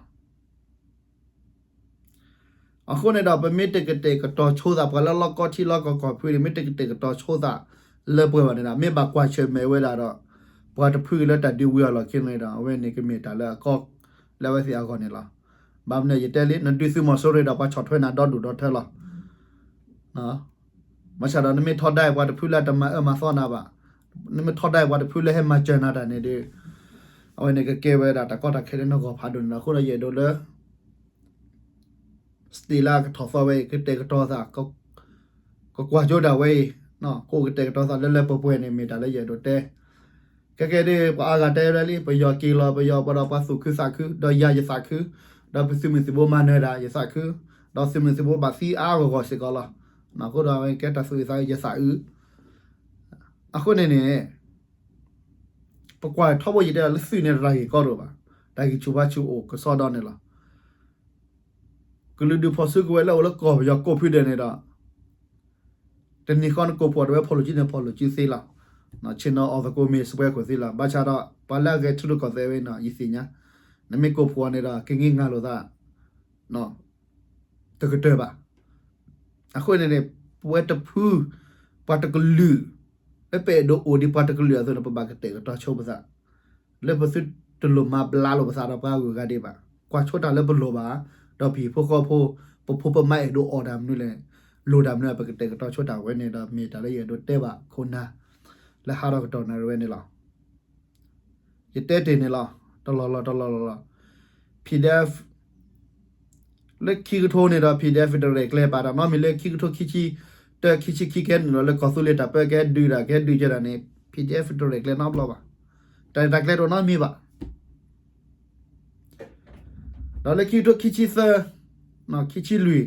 အဃိန့ၣ်ဒီး ပမ့ၢ်တကတဲာ်ကတီၤဆိသး ပှၤလၢလီၢ်ကီထံလီၢ်ကီကီၢ်ဖုန့ၣ် မ့ၢ်တကတဲာ်ကတီၤဆိသးလၢပှဲၤဘၣ်န့ၣ်ဒီး မ့ၢ်ဘၣ်ကွၢ်ဆၢၣ်မဲာ်ဝဲဒၣ်ဒီး ပှၤတဖုလၢတၢ်ဒုးဝံၤအလီၢ်ခံန့ၣ်ဒီး အဝဲန့ၣ်ကမ့ၢ်တၢ်လၢအကီ လၢအဝဲသ့ၣ်အဂီၢ်န့ၣ်လီၤ. ဘၣ်မနုၤယတဲလံ နဒုးသုးမီၤစိရိၤဒီး ပှၤဆီၣ်ထွဲနၤဒီဒူၣ်ဒီထၢလီၤ. ဘၣ်ဆၣ်ဒီးနမ့ၢ်ထီဒါပှၤတဖုလၢအတမၤအၢမၤသီနၤဘၣ်, နမ့ၢ်ထီဒါပှၤတဖုလၢဟဲမၤစၢၤနၤတၢ်န့ၣ်ဒီး အဝဲန့ၣ်ကကဲဝဲဒၣ်တၢ်ကီတၢ်ခဲလၢနဂီၢ်ဖးဒိၣ်န့ၣ်လီၤ. အဃိဒီးယအဲၣ်ဒိးလၢ state လၢအကထီၣ်သီဝဲအံၤ ကတဲာ်ကတီၤသး ကကွၢ်ကၠိဒၣ်ဝဲအံၤ, ကအိၣ်ကတဲာ်ကတီၤသးလၢလၢပှဲၤပှဲၤန့ၣ် မ့ၢ်တၢ်လၢယအဲၣ်ဒိးတဲ. ခဲကဲဒ် ပှၤအါဂၤတဲဝဲဒၣ်လံ ပယီၤက့ၤလီၤ ပယီၤပှၤဒီးပှၤသူၣ်ခုသးခု ဒီးယၤယသးခု, ဒီးပသုးမုၢ်သံၣ်ဘိမၤနၢၤဒၣ်ယသးခု, ဒီးသုးမုၢ်သံၣ်ဘိဘၣ်သံအါဂီၢ်ဂီၢ်စ့ၢ်ကီးလီၤ. အဃိဒီးအဝဲကဲတၢ်သူၣ်အုးသးအုးယသးအုး. အဃိန့ၣ်န့ၣ် ပကွၢ်ထီဘိယတဲလၢသုးန့ၣ် တၢ်ဂ့ၢ်ကီတအိၣ်ဘၣ်, တၢ်ဂံၢ်ဆူၣ်ဘါဆူၣ်အိၣ်ကစီဒီန့ၣ်လီၤ. ကလုာ်ဒူၣ်ဖီၣ်စုကဝဲၤလၢအိၣ်လၢကီၢ်ပယီၤကိးဖုဒဲးန့ၣ်ဒီး တနံၤဃီနကိးဖှိၣ်တဝဲဖီၣ်လိာ်စုန့ၣ် ဖီၣ်လိာ်စုသ့လီၤ. ဆ့ၣ်နီၤအီၣ်သကိးမ့ၢ်စပွဲခိၣ်သ့လီၤ. ဘၣ်ဆၣ်ဒီး ပှၤလၢအဂဲၤထၢထံကီၢ်သဲးဝဲန့ၣ် ယသ့ၣ်ညါ, နမ့ၢ်ကိးဖှိၣ်အီၤန့ၣ်ဒီး ကဟ့ၣ်ငါလိာ်သး တကတၢၢ်ဘၣ်. အဃိန့ၣ်န့ၣ် ပဝဲတဖု ပှၤတကလုာ် လၢပအဲၣ်ဒိးအိၣ်ဒံးပှၤတကလုာ်အသိးန့ၣ် ပဘၣ်ကတဲာ်ကတီၤဆိပသး လၢပသုတလိၣ်မၤဘျါလိာ်ပသးဒီးပှၤအဂုၤအဂၤဒံးဘၣ်. ကွၢ်ဆိတၢ်လၢပလိၣ်ဘၣ်, ဒီးပဟံၣ်ဖိဃီဖိ ပဖိပမါအဲၣ်ဒိးအီၣ်တၢ်မနုၤလဲၣ်, လိၣ်တၢ်မနုၤလဲၣ် ပကတဲာ်ကတီၤဆိတၢ်ဝဲန့ၣ်ဒီး မ့ၢ်တၢ်လၢယအဲၣ်ဒိးတဲဘၣ်ခိၣ်နၢ် လၢဟါထီၣ်ကတီၢ်နၣ်ရံၣ်ဝဲန့ၣ်လီၤ. ယတဲတ့ၢ်န့ၣ်လီၤ, တလီၢ်လီၢ်တလီၢ်လီၢ်လီၤ. PDF လၢခံကထိန့ၣ်ဒီး PDF တရဲၣ်ကျဲၤပာ်တၢ်နီတမံၤ လၢခံကထိခံဆံတၢ ခံဆံခံကဟဲနုာ်လီၤလၢကီၢ်သူလ့ၤတ�းပၢ ကဟဲဒုးတၢ် ကဟဲဒုးကဲတၢ်န့ၣ် PDF တရဲၣ်ကျဲၤနီတဘျီဘၣ်. တၢ်ရဲၣ်တၢ်ကျဲၤတအိၣ်နီတမံၤဘၣ်. ဒီးလၢခံကထိခံဆံသၢ ခံဆံလွံၢ်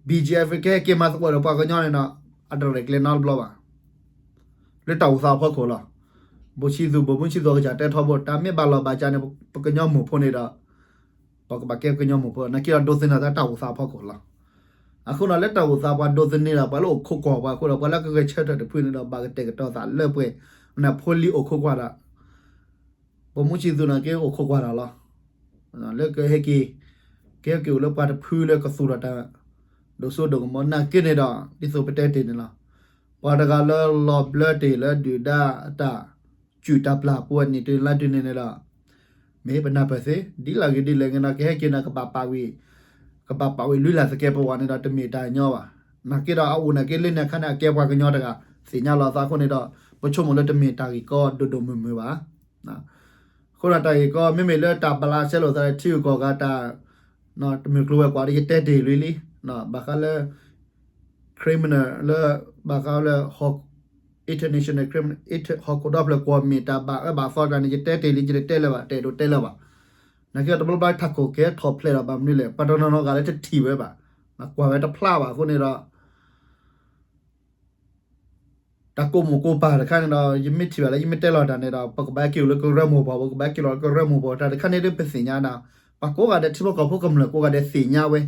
BGF ကဟဲက့ၤမၤသကိးဒီးပှၤကညီန့ၣ်ဒီး အတရဲၣ်ကျဲၤနီတဘျီဘၣ်. လၢတၢ်အိၣ်သးအဖီခိၣ်လီၤ. ဘိၣ်ဆံသူၣ် ဘိၣ်မုၢ်ဆံသူၣ်အကစၢ်တဲထီဘိ တၢ်မ့ၢ်ဘၣ်လီၤဘၣ်စးန့ၣ် ပကညီမိၢ်ဖိန့ၣ်ဒီး ပကဘၣ်ကဲပကညီမိၢ်ဖိ နာ်က့ဒီးဒိးသန့ၤသးတၢ်အိၣ်သးအဖီခိၣ်လီၤ. အဃိဒီးလၢတၢ်အိၣ်သးပှၤဒိးသန့ၤဒီး ပှၤလၢအိၣ်ခိးကွၢ်ပှၤအဃိဒီး ပှၤလၢကဂဲၤဆၢထၢၣ်တဖုန့ၣ်ဒီး ဘၣ်ကတဲာ်ကတီၤသးလၢပှဲၤ နဖိလံၤအိၣ်ခိးကွၢ်တၢ် ဘိၣ်မုၢ်ဆံသူၣ်နာ်က့အိၣ်ခိးကွၢ်တၢ်လီၤ. လၢကဟဲက့ၤ ကဟဲက့ၤအိၣ်လၢပှၤတဖုလၢကသူၣ်ထီၣ်တၢ် ဒိၣ်စိဒိၣ်ကမီၤနာ်က့န့ၣ်ဒီး ဒ်သိးပတဲတ့ၢ်န့ၣ်လီၤ. ပှၤတဂၤလၢလီၤဘျၢတ့ၢ်လၢဒုၣ်ဒါအတၢ်စူၢ်တၢ်ပျၢ်ပူၤအနံၣ်တုၤလါတုၤန့ၣ်န့ၣ်ဒီး မ့ၢ်ပနၢ်ပၢၢ်သ့ ဒ်လဲၣ်ဂ့ၤဒ်လဲၣ်ဂ့ၤန့ၣ်ဒီး ကဟဲက့ၤန့ၣ် ကဘၣ်ပာ်ဝံၤ ကဘၣ်ပာ်ဝံၤလွံၢ်လၢ်သကဲးပဝးန့ၣ်ဒီး တမ့ၢ်တၢ်ညီဘၣ်. နာ်က့ဒီးအအိၣ်နာ်က့လၢန့ၣ်အခါန့ၣ် အကဲပှၤကညီတဂၤ သ့ၣ်ညါလီၤသးအဃိန့ၣ်ဒီး ပဆိကမိၣ်လၢတမ့ၢ်တၢ်ဂ့ၢ်ကီဒိၣ်ဒိၣ်မုၢ်မုၢ်ဘၣ်. အဃိဒီးတၢ်ဂ့ၢ်ကီ မ့မ့ၢ်လၢတၢ်ဘၣ်လၢဆဲးလိာ်သးလၢထံဂုၤကီၢ်ဂၤတၢ် တမုၢ်ကျိၤဝဲၤကွာ်ဒီး ယတဲတ့ၢ်လွံၢ်လံ, ဘၣ်ဃးလၢ criminal လၢ ဘၣ်ဃးလၢ international criminal ဟီၣ်ခိၣ်ဒီဖျၢၣ်ကွီၢ်မ့ၢ်တၢ်ဘၣ်အၢဘၣ်သီတဂၤန့ၣ် ယတဲတ့ၢ်လံ ယတတဲလၢၤဘၣ် တအဲၣ်ဒိးတဲလၢၤဘၣ်. နာ်က့ဒီးတဘျီဘျီထးခိၣ်ကဲထီၣ်ဖျဲးဒီးဘၣ်မနုၤလဲၣ် ပှၤတနီၤနီၤဂၤလၢတထံၣ်ဝဲဘၣ်, ကွၢ်ဝဲတဖျါဘၣ်အဃိန့ၣ်ဒီး တၢ်ကိးမိၢ်ကိးပၢ်တခါန့ၣ်ဒီး ယမ့ၢ်ထံၣ်ဘၣ်လၢယမ့ၢ်တဲလီၤတၢ်န့ၣ်ဒီး ပကဘၣ်က့ၤအိၣ်လၢကရၢမိၢ်ပှၢ် ပကဘၣ်က့ၤလီၤလၢကရၢမိၢ်ပှၢ် တၢ်တခါန့ၣ်ဒ်ပသ့ၣ်ညါဒီး ပှၤကိးဂၤဒဲးထံဖိကီၢ်ဖိကမျၢၢ်ကိးဂၤဒဲးသ့ၣ်ညါဝဲ,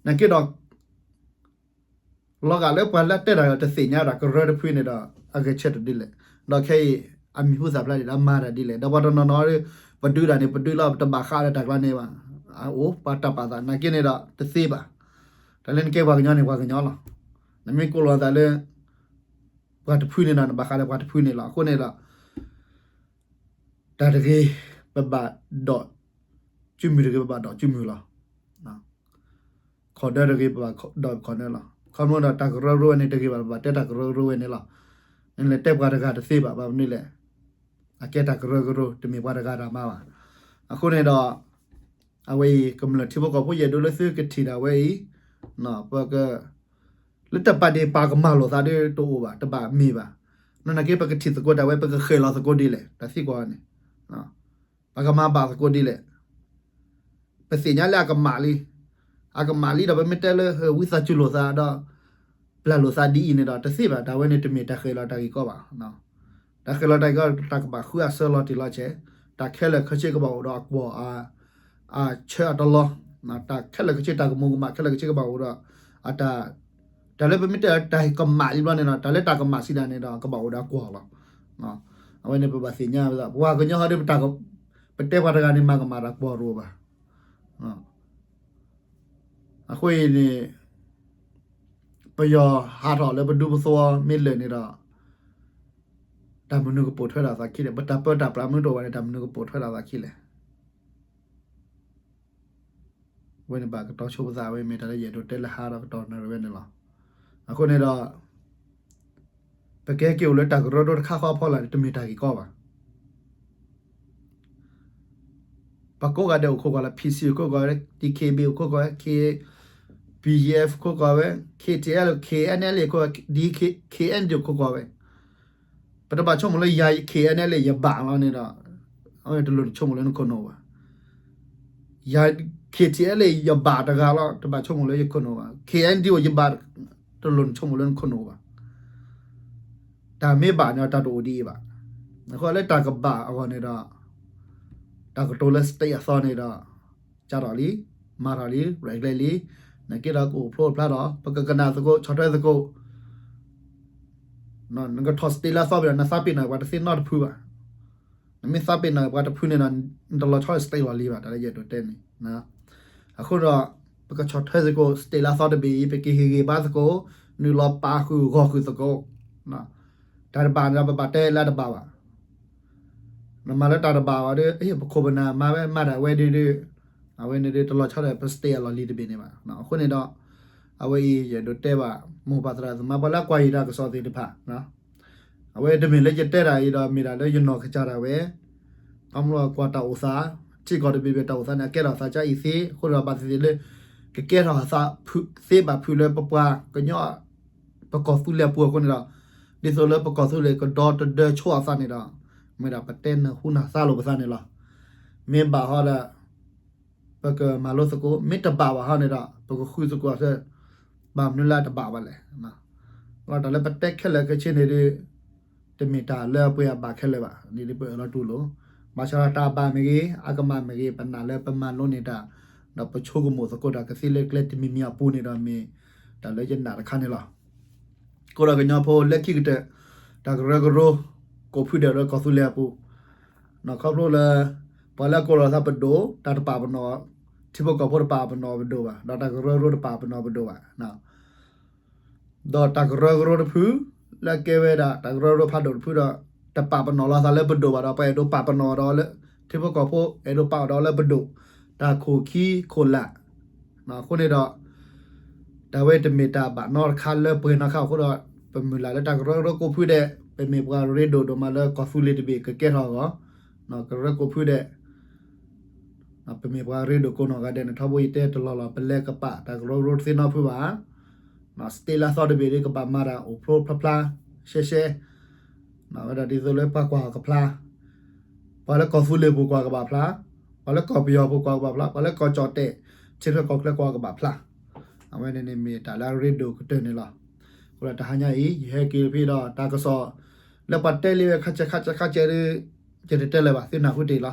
နာ်က့ဒီး လီၤဂာ်လၢပှၤလၢတဲတၢ်ဒီးတသ့ၣ်ညါတၢ်ကရၢတဖုန့ၣ်ဒီး အဂဲၤဆၢထၢၣ်ဒ်လဲၣ်, ဒီးခဲအံၤ အမံၤဟူသၣ်ဖျါဒ်လဲၣ် အမၤတၢ်ဒ်လဲၣ် ဒီးပှၤတနီၤနီၤ ပဒုးတၢ်န့ၣ် ပဒုးလီၤ ပတဘၣ်ဃးဒီးတၢ်ကျါန့ၣ်ဘၣ်, အအိၣ်ပှၤတၢ်ပာ်သးနာ်က့န့ၣ်ဒီး တသ့ဘၣ်, တၢ်လၢနကဲပှၤကညီန့ၣ် ပှၤကညီလီၤ, နမ့ၢ်ကိးလီၤသးလၢ ပှၤတဖုန့ၣ်ဒီး နဘၣ်ဃးဒီးပှၤတဖုန့ၣ်လီၤ, အဃိန့ၣ်ဒီး တၢ်တဂ့ၤ ပဘၣ်ဒိး စုမုၢ်တဂ့ၤ ပဘၣ်ဒိးစုမုၢ်လီၤ. ခီၣ်ဒၢတဂ့ၤ ပဘၣ်ဒိးခီၣ်ဒၢလီၤ. ခီဖျိဒီးတၢ်ကရၢကရိဝဲန့ၣ်တဂ့ၤဘၣ် ပဘၣ်တဲတၢ်ကရၢကရိဝဲန့ၣ်လီၤ. နလဲၤတဲပှၤတဂၤတသ့ဘၣ် ဘၣ်မနုၤလဲၣ်. အကဲတၢ်ကရၢကရိ တမ့ၢ်ပှၤတဂၤတၢ်မၤဘၣ်. အဃိန့ၣ်ဒီး အဝဲအံၤ ကမျၢၢ်ထံဖိကီၢ်ဖိ ယအဲၣ်ဒိးလၢသုကထံၣ်ဒၣ်ဝဲအံၤ ပက လၢတၢ်ပာ်ဒ့ၣ်ပာ်ကမၣ်လိာ်သးဒီးတအိၣ်ဘၣ် တဘၣ်မ့ၢ်ဘၣ်. နာ်က့ ပကထံၣ်သကိးတၢ်ဝဲ ပကဃဲၤလီၤသကိးဒ်လဲၣ် တၢ်သံကွၢ်န့ၣ် ပကမၤဘၣ်သကိးဒ်လဲၣ်. ပသ့ၣ်ညါလၢအကမၣ်လံ, အကမၣ်လံဒီး ပမ့ၢ်တဲလၢ ဝံသးစူၤလိာ်သးဒီး ပျၢ်လိာ်သးဒ်အံၤန့ၣ်ဒီး တသ့ဘၣ်. တၢ်ဝဲန့ၣ် တမ့ၢ်တၢ်ဃဲၤလီၤတၢ်ဂ့ၢ်ကီဘၣ်. တၢ်ဃဲၤလီၤတၢ်ဂ့ၢ်ကီ တၢ်ကဘၣ်ဃုအဆၢလီၤတံၢ်လီၤဆဲး, တၢ်ခဲလၢာ်ခဲဆ့ကဘၣ်အိၣ်ဒီးအကွီၢ် အဆၢအတလီ, တၢ်ခဲလၢာ်ခဲဆ့ တၢ်ကမူၤကမၣ်ခဲလၢာ်ခဲဆ့ကဘၣ်အိၣ်ဒီး အတၢ် တၢ်လၢပမ့ၢ်တဲတၢ်ကမၣ်လံဘျီန့ၣ်ဒီး တၢ်လၢတၢ်ကမၣ်စံးဒၣ်န့ၣ်ဒီး ကဘၣ်အိၣ်ဒီးအကွီၢ်လီၤ. အဝဲန့ၣ်ပဘၣ်သ့ၣ်ညါဝဲဒၣ် ပှၤကညီဟီဒီး ပတဲပှၤတဂၤန့ၣ် မၤကမၣ်တၢ်ကွီၢ်တအိၣ်ဘၣ်. အဃိအံၤန့ၣ် ပယီၤဟးထီၣ်လၢပဒူပသဝီမ့ၢ်လၢာ်န့ၣ်ဒီး တၢ်မနုၤကပိာ်ထွဲထီၣ်သးခံလဲၣ်. ပတၢ်ပၢတၢ်ပြးမ့ၢ်တအိၣ်ဘၣ်န့ၣ် တၢ်မနုၤကပိာ်ထွဲထီၣ်သးခံလဲၣ်. ဝဲန့ၣ်ဘၣ်ကတီၤဆိပသးဝဲ မ့ၢ်တၢ်လၢယအဲၣ်ဒိးတဲလၢဟါဒီးကတီၢ်နၣ်ရံၣ်ဝဲန့ၣ်လီၤ. အဃိန့ၣ်ဒီး ပကဟဲက့ၤအိၣ်လၢတၢ်ကရၢကရိတခါဃီအဖီလာ်န့ၣ် တမ့ၢ်တၢ်ဂ့ၢ်ကီဘၣ်. ပှၤကိးဂၤဒဲးအိၣ်ခိးကွၢ်လၢ PC အိၣ်ခိးကွၢ်ဝဲ DKB အိၣ်ခိးကွၢ်ဝဲ K BGF အိၣ်ခိးကွၢ်ဝဲ KTL KNLA အိၣ်ခိးကွၢ် DKND အိၣ်ခိးကွၢ်ဝဲ ပတဘၣ်ဆိကမိၣ်လၢယၤ KNLA ယဘၣ်လီၤန့ၣ်ဒီး အဝဲတလိၣ်နဆိကမိၣ်လၢနခိၣ်နူာ်ဘၣ်. ယၤ KTLA ယဘၣ်တဂၤလီၤ တဘၣ်ဆိကမိၣ်လၢယခိၣ်နူာ်ဘၣ်. KNDO ယဘၣ် တလိၣ်နဆိကမိၣ်လၢနခိၣ်နူာ်ဘၣ်. တၢ်မ့ၢ်ဘၣ်န့ၣ် တၢ်တအိၣ်ဒ်အံၤဘၣ်. အဃိလၢတၢ်ကဘၣ်အဂီၢ်န့ၣ်ဒီး တၢ်ကတိၤလၢ state အသီန့ၣ်ဒီး ကၢထီၣ်လံ, မၤထီၣ်လံ, ရဲၣ်ကျဲၤလံ, နာ်က့ဒီးကအိၣ်ဖျိဖျါထီၣ် ပကကနၣ်သကိး ဆီၣ်ထွဲသကိး နကထီၣ် state လၢအသီပ့ၤဒီး နသးပ့ၤနီၣ်ပှၤတသ့နီတဖုဘၣ်. နမ့ၢ်သးပ့ၤနီၣ်ပှၤတဖုန့ၣ်ဒီး နတလီၤဆီဒီး state လီၤလံဘၣ် တၢ်လၢယအဲၣ်ဒိးတဲန့ၣ်. အဃိဒီး ပကဆီၣ်ထွဲသကိး state လၢအသီတဘ့ၣ်အံၤ ပကဟ့ၣ်ဂ့ၤဘၣ်သကိး, နုာ်လီၤပာ်ဃုာ်ဂီၢ်ဃုာ်သကိး, တၢ်တဘၣ်န့ၣ်ဒီး ပဘၣ်တဲလၢအတဘၣ်ဘၣ်. နမၤလၢတၢ်တဘၣ်ဘၣ်ဒီး ပခိၣ်ပနၢ်မၤဝဲမၤဒၣ်ဝဲဒုဒု, အဝဲန့ၣ်ဒုတလီၤဆီဒီး ပ state အလီၢ်လံၤတဘ့ၣ်န့ၣ်ဘၣ်. အဃိန့ၣ်ဒီး အဝဲအံၤယအဲၣ်ဒိးတဲဘၣ် မိၢ်ပၢ်သရၣ်သမါ ပှၤလၢကွၢ်ယတၢ်ကစီၣ်သ့ၣ်တဖၣ် အဝဲတမ့ၢ်လၢယတဲတၢ်အံၤဒီး မ့ၢ်ဒၣ်လၢယနီၢ်ကစၢ်ဒၣ်ဝဲ, ခီဖျိကွၢ်တၢ်အိၣ်သး, ထံကီၢ်တဘ့ၣ်ဘ့ၣ်တၢ်အိၣ်သးန့ၣ် အကဲထီၣ်သးကအံၤသ့, အဃိဒီးဘၣ်သ့ၣ်သ့ၣ်လၢ ကကဲထီၣ်သးသ့ဘၣ်ဖုးလၢပပှၤကညီ ပကီၢ်သူလ့ၤအပူၤအဃိန့ၣ်ဒီး, ဒ်သိးလၢပကီၢ်သူလ့ၤကဒီတဒၢဆိအသးန့ၣ်ဒီး, မ့ၢ်ဒၣ်ပတဲနၢ်ဟူနၢ်သါလိာ်ပသးန့ၣ်လီၤ. မ့ၢ်ဘၣ်ဟီဒီး ပကမၤလိသကိး, မ့ၢ်တဘၣ်ဘၣ်ဟီန့ၣ်ဒီး ပကဃုသကိးအသး, ဘၣ်မနုၤလၢအတဘၣ်ဘၣ်လဲၣ်. တၢ်လၢပတဲခဲလၢာ်ခဲဆ့န့ၣ်ဒီး တမ့ၢ်တၢ်လၢအပှဲၤအဘၣ်ခဲလၢာ်ဘၣ်, န့ၣ်ဒ်ပအၢၣ်လီၤတူၢ်လိာ်, ဘၣ်ဆၣ်ဒီးတၢ်ဘၣ်မ့ၢ်ဂ့ၤ, အကမၣ်မ့ၢ်ဂ့ၤ, ပနာ်လၢပမၤလိန့ၢ်တၢ်, ဒီးပဆိကမိၣ်သကိးတၢ်ကသ့လၢကျဲတမံၤမံၤအပူၤန့ၣ်ဒီး မ့ၢ်တၢ်လၢယနာ်တခါန့ၣ်လီၤ. အဃိဒီးကညီဖိလၢခံကတၢၢ်, တၢ်ကရၢကရိ ကိးဖုဒဲးလၢကီၢ်သူလ့ၤအပူၤ, ခီဖျိလၢ ပှၤလၢအကိးလီၤသးပဒိၣ် တၢ်တပာ်ပနီၣ်, ထံဖိကီၢ်ဖိတပာ်ပနီၣ်ပဒိၣ်ဘၣ်, ဒီးတၢ်ကရၢကရိတပာ်ပနီၣ်ပဒိၣ်ဘၣ်. ဒီးတၢ်ကရၢကရိတဖု လၢအကဲဝဲဒၣ် တၢ်ကရၢကရိဖးဒိၣ်တဖုဒီး တပာ်ပနီၣ်လီၤသးလၢပဒိၣ်ဘၣ်ဒီး ပှၤအဲၣ်ဒိးပာ်ပနီၣ်ဒီးလၢ ထံဖိကီၢ်ဖိအဲၣ်ဒိးပာ်အီၤဒီးလၢပဒိၣ် တၢ်ခိၣ်ခံခိၣ်လာ်, အဃိန့ၣ်ဒီး တၢ်ဝဲတမ့ၢ်တၢ်ဘၣ်နီတခါလၢပှဲၤနီတခါအဃိဒီး ပမုၢ်လၢ်လၢတၢ်ကရၢကရိကိးဖုဒဲး ပမ့ၢ်ပှၤရ့ဒိၣ်ဒိၣ်မးလၢကီၢ်သူလ့ၤတဘ့ၣ်ကကဲထီၣ်အဂီၢ်, ကရၢကိးဖုဒဲး ပမ့ၢ်ပှၤရ့ဒိၣ်ကိးနီၢ်ဂၤဒဲးန့ၣ် ထီဘိယတဲတလီၢ်လီၢ် ပလဲၤကပာ်တၢ်ကရၢကရိတသ့နီတဖုဘၣ်. state လၢအသီတဘ့ၣ်ဒီး ကဘၣ်မၤတၢ်အိၣ်ဖျိဖျါဖျါ ရှဲရှဲ ဝဲဒၣ်ဒ်သိးလၢပှၤကွၢ်အီၤကဖျါ, ပှၤလၢကီၢ်သူလ့ၤပူၤကွၢ်ကဘၣ်ဖျါ, ပှၤလၢကီၢ်ပယီၤပူၤကွၢ်ကဘၣ်ဖျါ, ပှၤလၢကီၢ်ကၠီၣ်တဲၣ် ထံချၢကီၢ်ချၢကွၢ်ကဘၣ်ဖျါ. အဝဲန့ၣ်န့ၣ်မ့ၢ်တၢ်လၢအရ့ဒိၣ်ကတၢၢ်န့ၣ်လီၤ. အဃိဒီးတဟါညါအံၤ ယဟဲက့ၤဖဲဒီးတၢ်ကစီၣ် လၢပှၤတဲလံဝဲခါဆဲးခါဆဲးခါဆဲးဒီး ယတတဲလၢၤဘၣ် သုနၢ်ဟူတ့ၢ်လီၤ.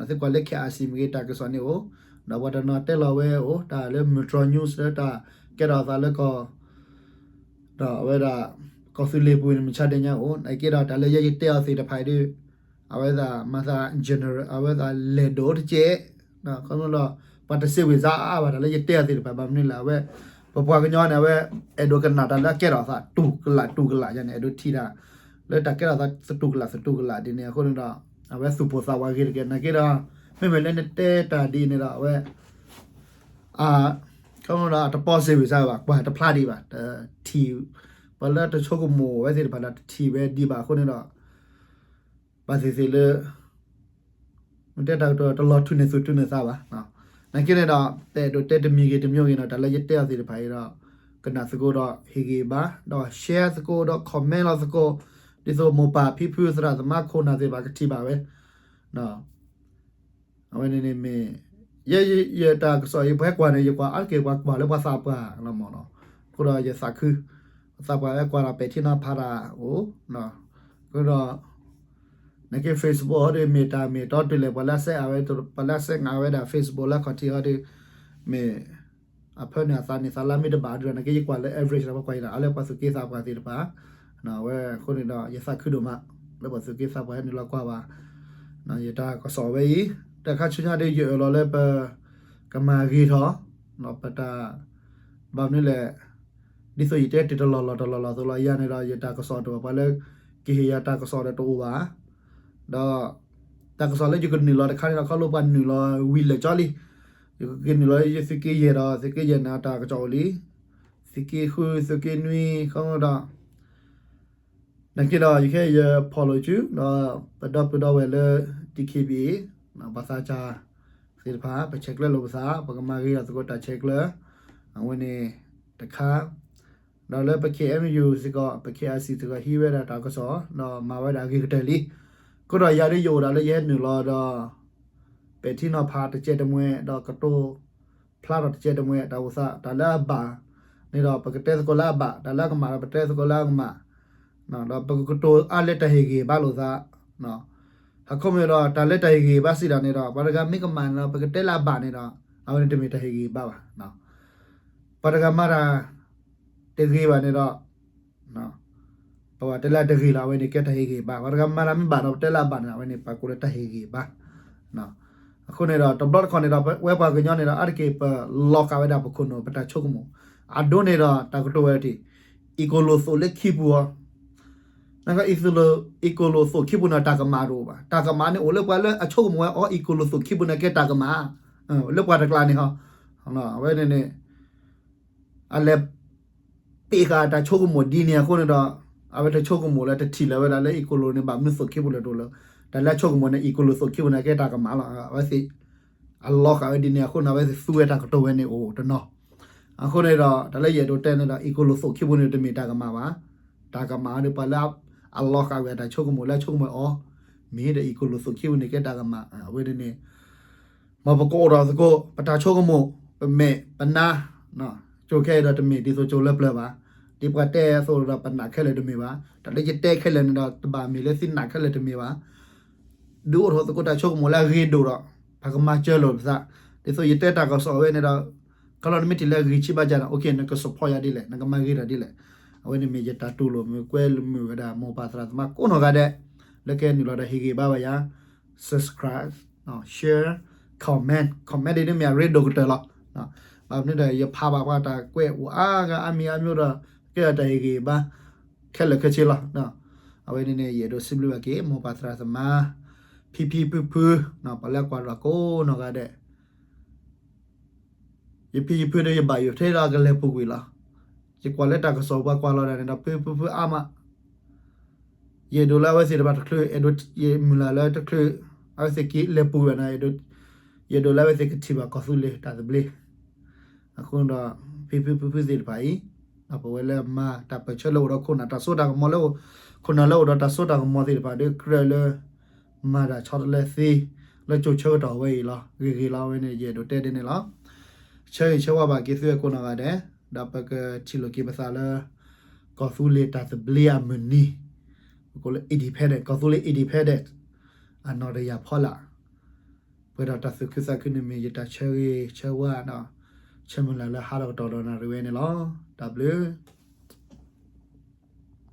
သုကွၢ်လၢ KIC မ့ၢ်ဂ့ၤ တၢ်ကစီၣ်န့ၣ်အိၣ်, ဒီးပှၤတနီၤတဲလီၤဝဲအိၣ် တၢ်လၢ Metro News လၢတၢ်ကဲထီၣ်အသးလၢကီၢ် ဒီးအဝဲဒၣ် ကီၢ်သူလ့ၤပူၤန့ၣ် မုၢ်ဆါဒဲးညါအိၣ် နာ်က့ဒီးတၢ်လၢယဲယတဲအီၤသ့ၣ်တဖၣ်အံၤဒီး အဝဲသ့ၣ်မၤသး general အဝဲသ့ၣ်လဲၤဒိၣ်တကဲး, ခီဖျိလၢ ပှၤတစ့ဝ့ၤစါအါအါဘၣ် တၢ်လၢယတဲအီၤသ့ၣ်တဖၣ် ဘၣ်မနုၤလဲၣ် အဝဲ ပပှၤကညီန့ၣ် အဝဲ အဲၣ်ဒိးကနၣ်တၢ်လၢအကဲထီၣ်အသး တူၢ်ကလာ်တူၢ်ကလာ်ယါန့ၣ် အဲၣ်ဒိးထံၣ်တၢ် လၢတၢ်ကဲထီၣ်အသး သတူၢ်ကလာ်သတူၢ်ကလာ်ဒ်န့ၣ် အဃိန့ၣ်ဒီး အဝဲသူၣ်ပိၢ်သးဝးဂ့ၤတက့ၢ် နာ်က့ဒီး မ့မ့ၢ်လၢနတဲတၢ်ဒ်န့ၣ်ဒီး အဝဲ ခီဖျိဒီး အတပီစ့ဝ့ၤစါဘၣ် ကွၢ်တဖျါဒံးဘၣ် တထံၣ် ပှၤလၢတဆိကမိၣ်ဝဲသ့ၣ်တဖၣ်ဒီး တထံၣ်ဝဲဒံးဘၣ်အဃိန့ၣ်ဒီး ဘၣ်သ့ၣ်သ့ၣ်လၢ မ့ၢ်တဲတၢ်ကတိၤ တလီၤထူးန့ၢ်သူၣ်ထူးန့ၢ်သးဘၣ်. နာ်က့န့ၣ်ဒီး ပအဲၣ်ဒိးတဲတမံၤဂ့ၤတမံၤဂ့ၤန့ၣ် တၢ်လၢယတဲအီၤသ့ၣ်တဖၣ်အံၤဒီး ကနၣ်သကိးဒီးဟ့ၣ်ဂ့ၤဘၣ် ဒီး share သကိးဒီး comment လီၤသကိး ဒ်သိးမိၢ်ပၢ်ဖံဖုသရၣ်သမါခိၣ်နၢ်သ့ၣ်တဖၣ်ကထံၣ်ဘၣ်ဝဲ အဝဲန့ၣ်န့ၣ်မ့ၢ် ယဲ ယတၢ်ကစီၣ်အံၤ ပှၤကွၢ်န့ၣ် ယကွၢ်အါတက့ၢ် ပှၤကွၢ်လၢပှၤသးပှၢ်လီၤမးနီၤ. အဃိဒီးယသးခု ပှၤသးပှၢ်လၢကွၢ်ဒီးပဲာ်ထံနီၤဖးတၢ်အိၣ် အဃိဒီး နာ်က့ Facebook ဟီဒီး မ့ၢ်တၢ်မ့ၢ်တီတုၤလဲၣ် ပှၤလၢအစဲးအါဝဲ ပှၤလၢအစဲးငါဝဲဒၣ် Facebook လၢခီၣ်ထံးဟီဒီး မ့ၢ် အဖၢန့ၣ်အသးန့ၣ် သးလၢမ့ၢ်တဘၣ်ဒုးဒီး နာ်က့ယကွၢ်လၢ average ဒီး ပှၤကွၢ်ယၤ အါလၢပှၤသူၣ်က့သးပှၢ်သ့ၣ်တဖၣ် အဝဲအဃိန့ၣ်ဒီး ယသးခုဒိၣ်မး လၢပှၤသူၣ်က့သးပှၢ်ဟဲနုာ်လီၤကွၢ်ဘၣ် ယတၢ်ကစီၣ်ဝဲအံၤ တၢ်ခါဆူညါဒီး ယအၢၣ်လီၤလၢပ ကမၤဂ့ၤထီၣ် ပတၢ် ဘၣ်မနုၤလဲၣ် ဒ်သိးယတဲတ့ၢ်တလီၢ်လီၢ်တလီၢ်လီၢ်သိးလီၤ ယၤန့ၣ်ဒီး ယတၢ်ကစီၣ်တအိၣ် ပှၤလၢ ကဟ့ၣ်ယၤတၢ်ကစီၣ်ဒီးတအိၣ်ဘၣ် ဒီး တၢ်ကစီၣ်လၢယကနုာ်လီၤတခါန့ၣ်ဒီး ခီဖျိပှၤနုာ်လီၤဝံၤလၢာ်ကၠီလံ ယကက့ၤနုာ်လီၤ ယသုးက့ယဲၢ်ဒီး သုးက့ယဲၢ်န့ၣ် တၢ်ကစီၣ်အိၣ်လံ သုးက့ဃု သုးက့နွံ ခီဖျိဒီး နာ်က့ဒီး ယခဲအံၤယဖီၣ်လိာ်စု ဒီးပဒီပုၢ်ဒီဝဲၢ်လၢ DKBA ပှၤသးစၢ်သ့ၣ်တဖၣ် ပဆဲးကျၢလိာ်ပသး ပကမၤဂ့ၤထီၣ်သကိးတၢ်ဆဲးကျၢ အဝဲန့ၣ်တခါ ဒီးလၢပ KNU စ့ၢ်ကီး ပ KIC စ့ၢ်ကီး ဟံးဝဲဒၣ်တၢ်ကစီၣ် ဒီးမၤဝဲဒၣ်ဂ့ၤကတၢၢ်လံ အဃိဒီးယၤဒ်ယအိၣ်ဒၣ်လၢယဟဲနုာ်လီၤဒီး ပဲာ်ထံနီၤဖးတကဲတမှဲ ဒီးကတိၤဖျါထီၣ်တကဲတမှဲ တၢ်အိၣ်သး တၢ်လၢအဘၣ်န့ၣ်ဒီး ပကတဲသကိးလၢအဘၣ် တၢ်လၢအကမၣ်ဒီး ပတဲသကိးလၢအကမၣ် ဒီးပကကတိၤအါလၢတၢ်ဟ့ၣ်ဂံၢ်ဘါလိာ်သး ဟးခီမ့ၢ်ဒီး တၢ်လၢတၢ်ဟ့ၣ်ဂံၢ်ဘါစံးဒၣ်န့ၣ်ဒီး ပှၤတဂၤမ့ၢ်ကမၣ်န့ၣ်ဒီး ပကတဲလၢအဘၣ်န့ၣ်ဒီး အဝဲန့ၣ်တမ့ၢ်တၢ်ဟ့ၣ်ဂံၢ်ဘါဘၣ်. ပှၤတဂၤမၤတၢ်တဂ့ၤဘၣ်န့ၣ်ဒီး ပ ပတဲလၢတဂ့ၤလီၤ အဝဲန့ၣ်ကဲတၢ်ဟ့ၣ်ဂ့ၤဘၣ်, ပှၤတဂၤမၤတၢ်မ့ၢ်ဘၣ်ဒီး ပတဲလၢအဘၣ်န့ၣ် အဝဲန့ၣ် ပှၤကိးလၢတၢ်ဟ့ၣ်ဂ့ၤဘၣ်. အဃိန့ၣ်ဒီး တဘျီတခီၣ်န့ၣ်ဒီး ဝဲပှၤကညီန့ၣ်ဒီး အါတက့ၢ် ပလီၤဃာ်ဝဲဒၣ်ပခိၣ်နူာ် ပတၢ်ဆိကမိၣ်, အဒိန့ၣ်ဒီး တၢ်ကတိၤဝဲဒၣ် အံၣ်ကိၣ်လိၣ်သိၣ်လၢခံပူၤအီၤ, နက အံၣ်ကိၣ်လိၣ်သိၣ်ခံပူၤန့ၣ် တၢ်ကမၣ်တအိၣ်ဘၣ်, တၢ်ကမၣ်န့ၣ်အိၣ်လၢပှၤလၢအဆိကမိၣ်ဝဲအီၤ အံၣ်ကိၣ်လိၣ်သိၣ်ခံပူၤန့ၣ် ကဲတၢ်ကမၣ်, လၢပှၤတကျါန့ၣ်ဟီ, အဝဲန့ၣ်န့ၣ် အလဲၤ ပ့ၢ်ဃာ်တၢ်ဆိကမိၣ်ဒ်န့ၣ်အဃိန့ၣ်ဒီး အဝဲတဆိကမိၣ်လၢတထံၣ်လၢၤဝဲဒၣ်လၢအံၣ်ကိၣ်လိၣ်န့ၣ် ဘၣ်မနုၤသိၣ်ခံပူၤလဲၣ်တအိၣ်လၢၤ, တၢ်လၢအဆိကမိၣ်န့ၣ် အံၣ်ကိၣ်လိၣ်သိၣ်ခံပူၤန့ၣ် ကဲတၢ်ကမၣ်လီၤ. အဝဲသ့ၣ် အလီၤဃာ်ဝဲဒ်န့ၣ်အဃိန့ၣ် အဝဲသ့ၣ်သူဝဲတၢ်ကတိၤဝဲန့ၣ်အိၣ်တနီၤ. အဃိန့ၣ်ဒီး တၢ်လၢယအဲၣ်ဒိးတဲန့ၣ်ဒီး အံၣ်ကိၣ်လိၣ်သိၣ်ခံပူၤန့ၣ် တမ့ၢ်တၢ်ကမၣ်ဘၣ်, တၢ်ကမၣ်ဒီးပှၤလၢအလီၤဃာ်ဝဲတၢ်ဆိကမိၣ်လၢအဆိကမိၣ်အီၤ မ့ၢ်ဒီး အံၣ်ကိၣ်လိၣ်သိၣ်ခံပူၤန့ၣ် ကဲတၢ်ကမၣ် အဝဲန့ၣ်န့ၣ် မ်ပကအိၣ်ဒီးသကိး ပတၢ်ဆိကမိၣ် ပမဲာ်ပနါ, ကၠိခဲအံၤဒီးတမ့ၢ်ဒ်သိးကၠိလၢပျၢၤဘၣ်, ဒ်ပှၤတဲအသိးဒီး ပနာ်ခဲလၢာ်တမ့ၢ်ဘၣ်, တၢ်လၢယတဲခဲလၢာ်န့ၣ်ဒီး တဘၣ်မ့ၢ်လၢသုနာ်ခဲလၢာ်တမ့ၢ်ဘၣ်. ဒုးအိၣ်ထီၣ်သကိးတၢ်ဆိကမိၣ်လၢအဂ့ၤဒိၣ်ဒီး ပကမၤစၢၤလိာ်ပသး, ဒ်သိးယတဲတၢ်ကစီၣ်ဝဲန့ၣ်ဒီး ခီလီၤနမ့ၢ်ထံၣ်လၢအဂ့ၤဆံးဘၣ်ကဒီး နက support ယၤဒ်လဲၣ်, နကမၤဂ့ၤတၢ်ဒ်လဲၣ်. အဝဲန့ၣ်မ့ၢ်ယတၢ်တူၢ်လိာ်မုာ်ကွဲမုာ်ဝဲဒၣ် မိၢ်ပၢ်သရၣ်သမါကိးနီၢ်ဂၤဒဲး လၢကဲနုာ်လီၤဒီးဟ့ၣ်ဂံၢ်ဘါဝဲယၤ subscribe, share, comment, comment ဒ်န့ၣ်မ့ၢ်အရ့ဒိၣ်ကတၢၢ်လီၤ. ဘၣ်မနုၤဒီး ယဖးဘၣ်ပှၤတၢ်ကွဲးအိၣ်အါဂၤအါမံၤအါမံၤဒီး ကဲဒီးတၢ်ဟ့ၣ်ဂံၢ်ဘါ ခဲလၢာ်ခဲဆ့လီၤ. အဝဲန့ၣ်န့ၣ် ယအဲၣ်ဒိးစံးဘျုးဘၣ်က့ၤ မိၢ်ပၢ်သရၣ်သမါ ဖံဖံဖုဖု ပှၤလၢကွၢ်တၢ်ကိးနီၢ်ဂၤဒဲး ယဖံယဖုဒီးယဘၣ်ယိၣ်ထဲဒီးကလဲၤပူၤကွံာ်လီၤ. ယကွၢ်လၢတၢ်ကစီၣ်ပှၤကွၢ်လီၤဒၣ်န့ၣ်ဒီး ဖံဖံဖုအါမး, ယအဲၣ်ဒိးလၢအဝဲသ့ၣ်တဖၣ်တချုး အဲၣ်ဒိးယမုၢ်လၢ်လၢတချုး အဝဲသ့ၣ်က့ၤလဲၤပူၤဝဲန့ၣ် ယအဲၣ်ဒိးလၢအဝဲသ့ၣ်ကထံၣ်ဘၣ်ကီၢ်သူလ့ၤတၢ်သဘျ့. အဃိဒီး ဖံဖံဖုဖုသ့ၣ်တဖၣ်အံၤ ပဝဲလၢမၤတၢ်ပၢၢ်ဆၢလၢအိၣ်ဒီးခိၣ်နၢ် တၢ်စိတၢ်ကမီၤလၢ ခိၣ်နၢ်လၢအိၣ်ဒီးတၢ်စိတၢ်ကမီၤသ့ၣ်တဖၣ်ဒီး ကြၢးလၢ မၤတၢ်ဆီတလဲသ့ လၢကၠိဆၢကတီၢ်ဝဲအံၤလီၤ. ဂ့ၤဂ့ၤလီၤ အဝဲန့ၣ် ယအဲၣ်ဒိးတဲဒ်န့ၣ်လီၤ. ဆၢဂ့ၤဆၢဝါဘၣ်က့ၤသုကိးနီၢ်ဂၤဒဲး, ဒီးပကထံၣ်လိာ်က့ၤပသးလၢ ကီၢ်သူလ့ၤတၢ်သဘျ့အမုၢ်နံၤ, ပကိးလၢ independent ကီၢ်သူလ့ၤ independent အနီၢ်တယၢ်ဖီလာ်, ပှဲၤဒီးတၢ်သူၣ်ခုသးခုန့ၣ်မ့ၢ်ယတၢ်ဆၢဂ့ၤဆၢဝါဒီး ဆၢမုၢ်လၢ်လၢဟါဒီးကတီၢ်ဒီးနၣ်ရံၣ်ဝဲန့ၣ်လီၤ. တၢ်ဘျုး